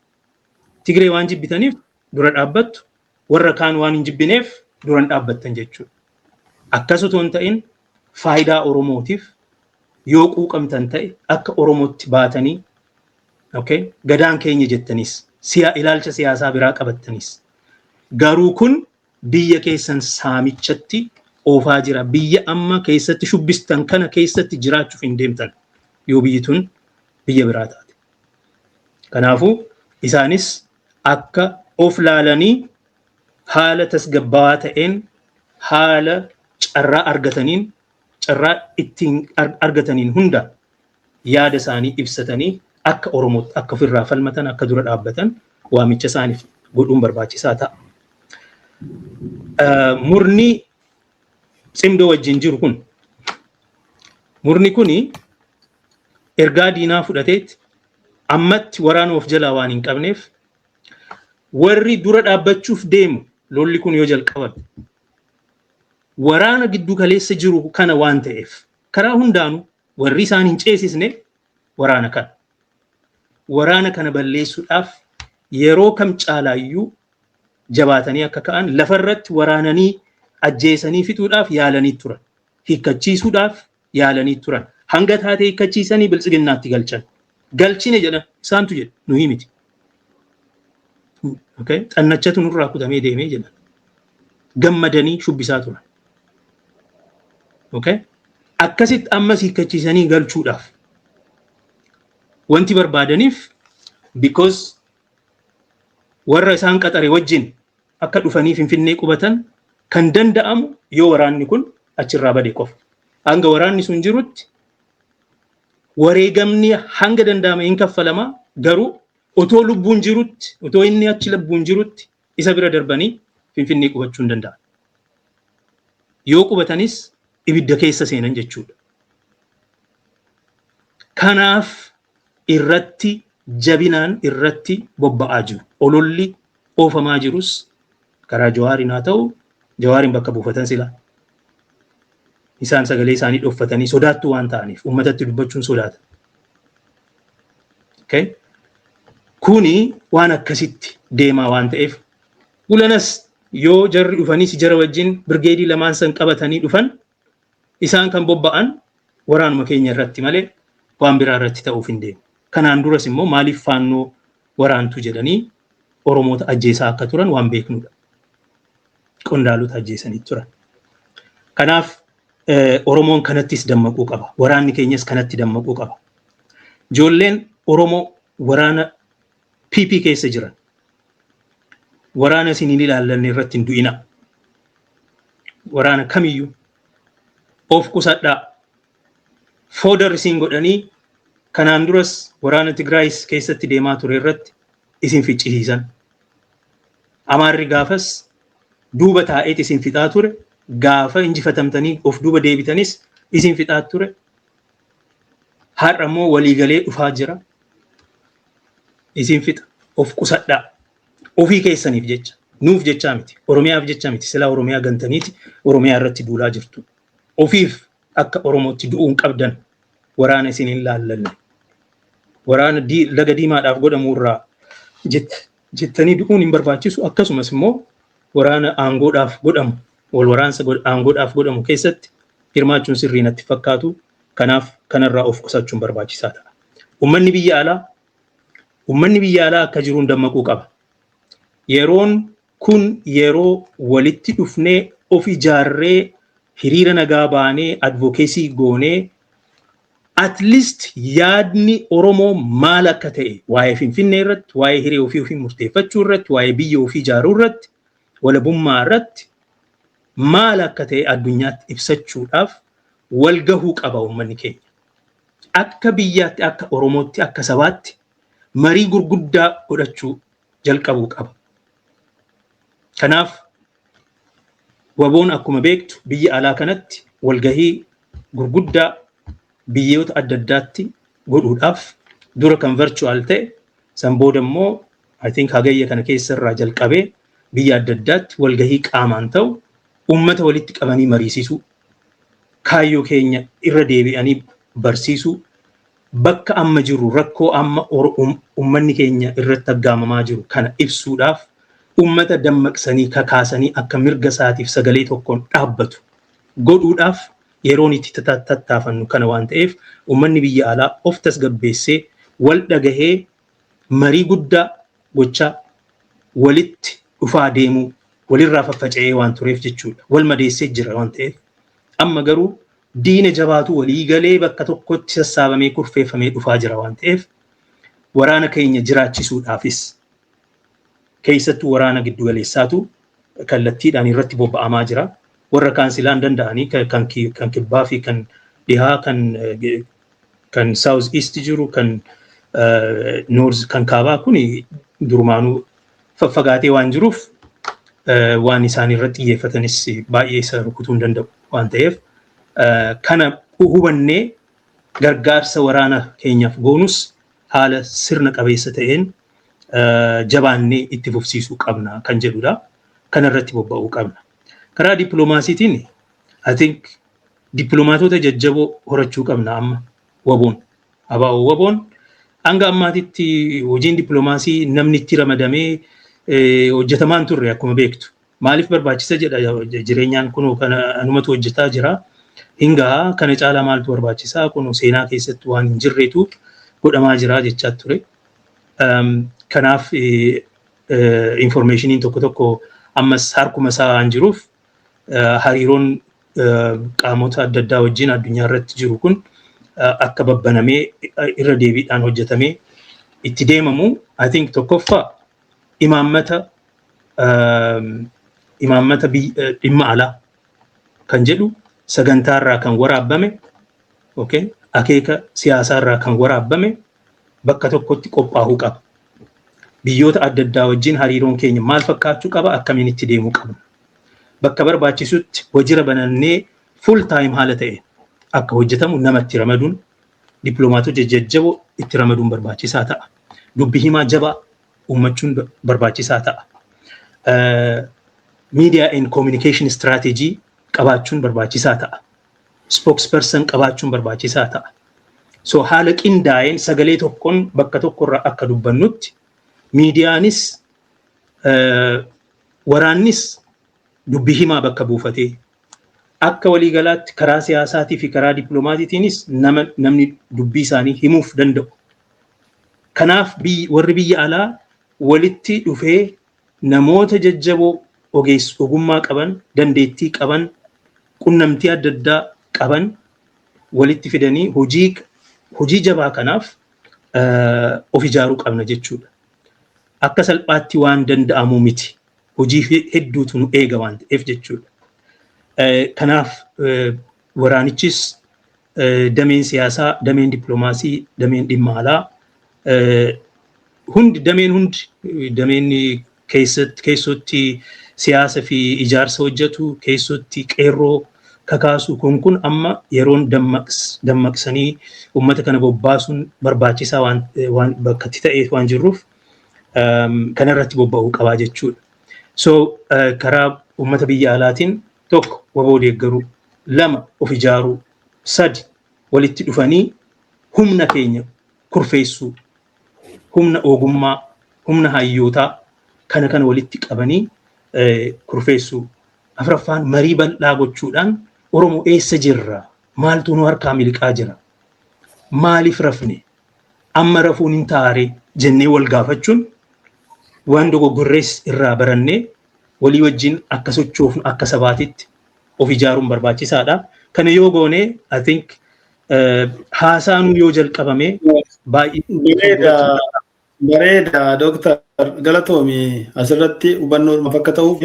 Tigree waan jibbitaniif dura dhaabbattu, warra kaan waan hin jibbineef dura hin dhaabbattan jechuudha. Akkas otoo hin ta'in, faayidaa Oromootiif yoo quuqamtan ta'e, akka Oromootti baatanii, okay, gadaan keenya jettanis, siya ilaalcha siyaasaa biraa qabattanis, garuu kun biyya keessan saamichatti oofaa jira. Biyya amma keessatti shubbistan kana keessatti jiraachuuf hin deemtan yoo biyyi tun biyya biraa taate. Kanaafuu isaanis akka of laalanii haala tasgabbaawaa ta'een, haala carraa argataniin, carraa ittiin argataniin hunda Yaada isaanii ibsatanii akka Oromootti akka ofirraa falmatan, akka dura dhaabbatan waamicha isaaniif godhuun barbaachisaa ta'a. Murni Tsimdoo wajjin jiru kun, murni kuni ergaa diinaa fudhateetti ammatti waraana of jalaa waan hin qabneef, warri dura dhaabbachuuf deemu lolli kun yoo jalqaban waraana giddu kaleessa jiru kana waan ta'eef, karaa hundaanuu warri isaan hin ceesisne waraana kana. Waraana kana balleessuudhaaf yeroo kam caalaayyuu jabaatanii akka ka'an. Lafarratti waraananii ajjeesanii fixuudhaaf yaalanii turan. Hiikkachiisuudhaaf yaalanii turan. Hanga taatee hiikkachiisanii Biltsiginnaatti galchan. Galchine jedhan, isaantu jedhe, nuyi miti. Xannachatu nurraa kutamee deemee jedhan. Gammadanii shubbisaa turan. Akkasitti ammas hiikkachiisanii galchuudhaaf wanti barbaadaniif, because warra isaan qaxare wajjin akka dhufanii Finfinnee qubatan kan danda'amu yoo waraanni kun achirraa bade qofa. Hanga waraanni sun jirutti wareegamni hanga danda'ame hin kaffalamaa, garuu otoo lubbuun jirutti, otoo inni achi lubbuun jirutti isa bira darbanii Finfinnee qubachuu hin danda'an. Yoo qubatanis ibidda keessa seenan jechuudha. Kanaaf irratti jabinaan irratti bobba'aa jiru. Ololli oofamaa jirus karaa Jawaariin haa ta'u, Jawaariin bakka buufatan sila. Isaan sagalee isaanii dhoffatanii sodaattuu waan ta'aniif uummatatti dubbachuun sodaatan. Kuni waan akkasitti deemaa waan ta'eef, ulanas yoo jarri dhufanis jara wajjin birgeedii lamaan san qabatanii dhufan, isaan kan bobba'an waraanuma keenya irratti malee waan biraa irratti ta'uuf hin deemu. Kanaan duras immoo maaliif Faannoo waraantu jedhanii Oromoota ajjeesaa akka turan waan beeknudha. Qondaalota ajjeesanii turan. Kanaaf Oromoon kanattis dammaquu qaba. Waraanni keenyas kanatti dammaquu qaba. Ijoolleen Oromoo waraana PP keessa jiran, waraana isin hin ilaallanne irratti hin du'ina. Waraana kamiyyuu of qusadhaa. Fodder isin godhanii kanaan duras waraana Tigraayis keessatti deemaa ture irratti isin ficcisiisan. Amaarri gaafas duuba taa'eet isin fixaa ture. Gaafa injifatamtanii of duuba deebitanis isin fixaa ture. Har'a immoo waliigalee dhufaa jira. Isin fixa. Of qusadhaa. Ofii keessaniif jecha. Nuuf jechaa miti. Oromiyaaf jecha miti. Silaa Oromiyaa gantaniiti Oromiyaa irratti duulaa jirtu. Ofiif akka Oromootti du'uun qabdan waraana isin hin laallanne. Waraana Laga Diimaadhaaf godhamu irraa jettanii du'uun hin barbaachisu. Akkasumas immoo waraana aangoodhaaf godhamu, wal waraansa aangoodhaaf godhamu keessatti hirmaachuun sirrii natti fakkaatu. Kanaaf kanarraa of qusachuun barbaachisaa ta'a. Uummanni biyya alaa akka jiruun dammaquu qaba. Yeroon kun yeroo walitti dhufnee of ijaarree, hiriira nagaa baanee, advocacy goonee, at least yaadni Oromoo maal akka ta'e waa'ee Finfinnee irratti, waa'ee hiree ofii ofii murteeffachuu irratti, waa'ee biyya ofii ijaaruu irratti, walabummaa irratti maal akka ta'e addunyaatti ibsachuudhaaf wal gahuu qaba uummanni keenya. Akka biyyaatti, akka Oromootti, akka sabaatti marii gurguddaa godhachuu jalqabuu qaba. Kanaaf WBOn akkuma beektu biyya alaa kanatti walgahii gurguddaa biyyoota adda addaatti godhuudhaaf, dura kan virtual ta'e, san booda immoo I think Hagayya kana keessa irraa jalqabee biyya adda addaatti walgahii qaamaan ta'u, uummata walitti qabanii mariisisuu, kaayyoo keenya irra deebi'anii barsiisuu, bakka amma jiru, rakkoo amma uummanni keenya irratti aggaamamaa jiru kana ibsuudhaaf, uummata dammaqsanii kakaasanii akka mirga isaatiif sagalee tokkoon dhaabbatu godhuudhaaf yeroon itti tattaafannu kana waan ta'eef, uummanni biyya alaa of tasgabbeessee, wal dhagahee, marii guddaa gochaa walitti dhufaa deemuu, walirraa faffaca'ee waan tureef jechuudha. Wal madeessee jira waan ta'eef, amma garuu diina jabaatu walii galee bakka tokkotti sassaabamee kurfeeffamee dhufaa jira waan ta'eef, waraana keenya jiraachisuudhaafis, keessattuu waraana giddugaleessaatu kallattiidhaan irratti bobba'amaa jira. Warra kaan silaan danda'anii kan kibbaa fi kan dhihaa kan Kan South East jiru, kan North, kan kaabaa kun durumaanuu faffagaatee waan jiruuf, waan isaan irratti xiyyeeffatanis baay'ee isa rukutuu hin danda'u waan ta'eef, kana hubannee gargaarsa waraana keenyaaf goonus haala sirna qabeessa ta'een jabaannee itti fufsiisuu qabna kan jedhudha. Kana irratti bobba'uu qabna. Karaa dippiloomaasiitiin, I think, dippiloomaatota jajjaboo horachuu qabna amma WBOn. ABO WBOn hanga ammaatitti hojiin dippiloomaasii namni itti ramadamee hojjetamaan turre akkuma beektu. Maaliif barbaachisa jedha, jireenyaan kunoo kana anumatu hojjetaa jira. Hingaa kana caalaa maaltu barbaachisaa, kunoo seenaa keessatti waan hin jirreetu godhamaa jira jechaa ture. Kanaaf informationiin tokko tokko ammas harkuma isaa waan jiruuf, hariiroon qaamota adda addaa wajjin addunyaa irratti jiru kun akka babbanamee irra deebiidhaan hojjetamee itti deemamu. I think tokkoffaa imaammata dhimma alaa kan jedhu sagantaarraa kan waraabbame, okay, akeeka siyaasaarraa kan waraabbame bakka tokkotti qophaa'uu qaba. Biyyoota adda addaa wajjin hariiroon keenya maal fakkaachuu qaba, akkamiin itti deemuu qabna? Bakka barbaachisutti wajjira banannee full time haala ta'e akka hojjetamu namatti ramaduun, dippiloomaatota jajjaboo itti ramaduun barbaachisaa ta'a. Dubbi himaa jabaa uummachuun barbaachisaa ta'a. Media and communication strategy qabaachuun barbaachisaa ta'a. Spokesperson qabaachuun barbaachisaa ta'a. So haala qindaa'een sagalee tokkoon bakka tokkorraa akka dubbannutti, miidiyaanis waraannis dubbi himaa bakka buufatee, akka waliigalaatti karaa siyaasaatii fi karaa dippiloomaatiitiinis nama namni dubbii isaanii himuuf danda'u. Kanaaf warri biyya alaa walitti dhufee namoota jajjaboo ogeessa ogummaa qaban, dandeettii qaban, qunnamtii adda addaa qaban walitti fidanii hojii jabaa kanaaf of ijaaruu qabna jechuudha. Akka salphaatti waan danda'amu miti. Hojii hedduutu nu eega waan ta'eef jechuudha. Kanaaf waraanichis, dameen siyaasaa, dameen dippiloomaasii, dameen dhimma alaa hundi, dameen hundi, dameen keessatti keessotti siyaasa fi ijaarsa hojjetu, keessotti qeerroo kakaasu, kun amma yeroon dammaqsanii uummata kana bobbaasuun barbaachisaa waan bakka itti ta'e waan jirruuf, kanarratti bobba'uu qabaa jechuudha. So karaa uummata biyya alaatiin, tokko WBO deeggaruu, lama of ijaaruu, sadi walitti dhufanii humna keenya kurfeessuu, humna ogummaa, humna hayyootaa kana walitti qabanii kurfeessuu. Afuraffaan marii bal'aa gochuudhaan Oromoo eessa jirra? Maaltu nu harkaa miliqaa jira? Maaliif rafne? Amma rafuun hin taare jennee wal gaafachuun, waan dogoggorrees irraa barannee walii wajjin akka sochoofnu, akka sabaatitti of ijaaruun barbaachisaadha. Kana yoo goone, I think, haasaanuu yoo jalqabame baay'ee.
Bareeda, bareeda, Dooktar, galatoomi. Asirratti hubannoo akka ta'uuf,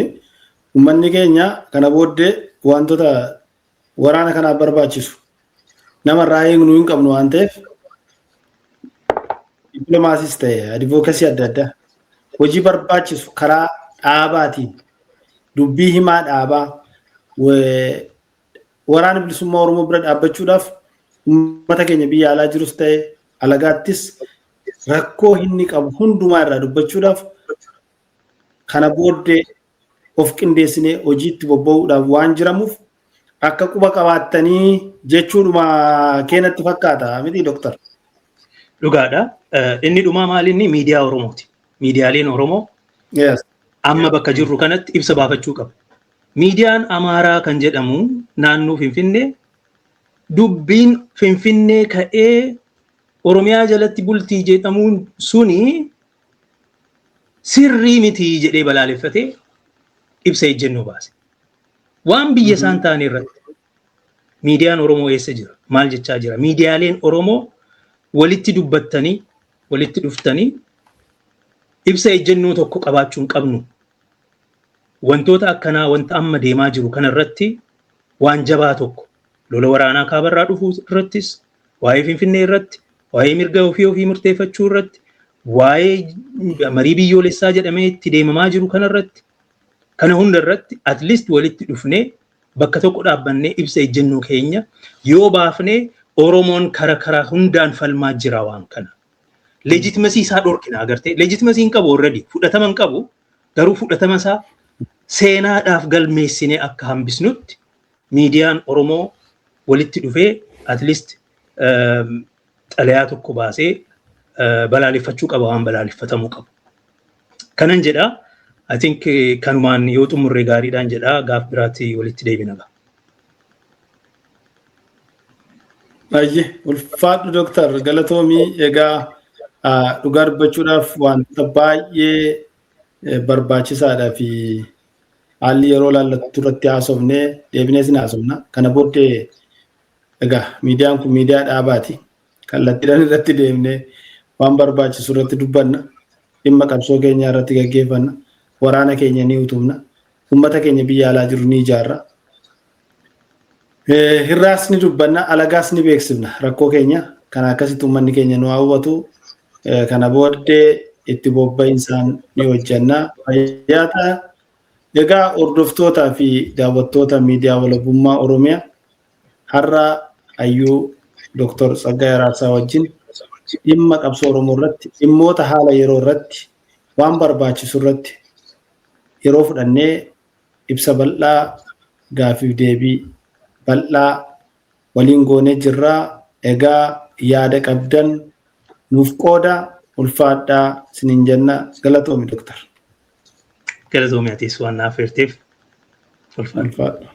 uummanni keenya kana booddee wantoota waraana kanaaf barbaachisu namarraa eegnu hin qabnu waan ta'eef, dippiloomaasiis ta'e advocacy adda addaa hojii barbaachisu karaa dhaabaatiin, dubbii himaa dhaabaa Waraana Bilisummaa Oromoo bira dhaabbachuudhaaf, uummata keenya biyya alaa jirus ta'e alagaattis rakkoo inni qabu hundumaa irraa dubbachuudhaaf, kana booddee of qindeessinee hojiitti bobba'uudhaaf waan jiramuuf, akka quba qabaattanii jechuudhuma keenatti fakkaata miti, Dooktar?
Dhugaadha. Inni dhumaa maali, inni miidiyaa Oromooti. Miidiyaaleen Oromoo amma bakka jirru kanatti ibsa baafachuu qaba. Miidiyaan Amaaraa kan jedhamu naannoo Finfinnee dubbiin Finfinnee ka'ee Oromiyaa jalatti bultii jedhamuun suni sirrii miti jedhee balaaleffatee ibsa ejjennoo baase. Waan biyya isaan ta'an irratti miidiyaan Oromoo eessa jira? Maal jechaa jira? Miidiyaaleen Oromoo walitti dubbattanii, walitti dhuftanii ibsa ejjennoo tokko qabaachuu hin qabnu. Wantoota akkanaa, wanta amma deemaa jiru kanarratti waan jabaa tokko, lola waraanaa kaabarraa dhufuu irrattis Waa'ee Finfinnee irratti, waa'ee mirga ofii ofii murteeffachuu irratti, waa'ee marii biyyoolessaa jedhamee itti deemamaa jiru kanarratti, kana hunda irratti at least walitti dhufnee bakka tokko dhaabbannee ibsa ejjennoo keenya yoo baafnee, Oromoon kara karaa hundaan falmaa jira waan kana. Legitimacy isaa dhorkina agartee. Legitimacy hin qabu already, fudhatama hin qabu, garuu fudhatama isaa seenaadhaaf galmeessinee akka hambisnutti miidiyaan Oromoo walitti dhufee at least xalayaa tokko baasee balaaleffachuu qaba waan balaaleffatamuu qabu. Kanan jedhaa. I think kanumaan yoo xumurre gaariidhaan jedhaa, gaaf biraatti walitti deebina.
Baay'ee ulfaadhu Dooktar, galatoomii. Egaa dhugaa dubbachuudhaaf wantoota baay'ee barbaachisaadhaa fi haalli yeroo laallattu irratti haasofnee deebinees ni haasofna. Kana booddee egaa miidiyaan kun miidiyaa dhaabaati. Kallattiidhaan irratti deemnee waan barbaachisu irratti dubbanna. Dhimma qabsoo keenyaa irratti gaggeeffanna. Waraana keenya ni utubna. Uummata keenya biyya alaa jiru ni ijaarra. Hirraas ni dubbanna, alagaas ni beeksifna rakkoo keenya. Kana akkasitti uummanni keenya nu hawwatu. Kana booddee itti bobba'insaan ni hojjenna. Fayyaa ta'a. Egaa hordoftootaa fi daawwattoota miidiyaa walabummaa Oromiyaa, har'a hayyuu Dr. Tsaggaayee Araarsaa wajjin dhimma qabsoo Oromoo irratti, dhimmoota haala yeroo irratti, waan barbaachisu irratti yeroo fudhannee ibsa bal'aa, gaaffiif deebii bal'aa waliin goonee jirraa. Egaa yaada qabdan nuuf qooda, ulfaadhaa isiniin jenna. Galatoomi, Doktar.
Galatoomi, atis waan naaf eerteef.
Ulfaadha.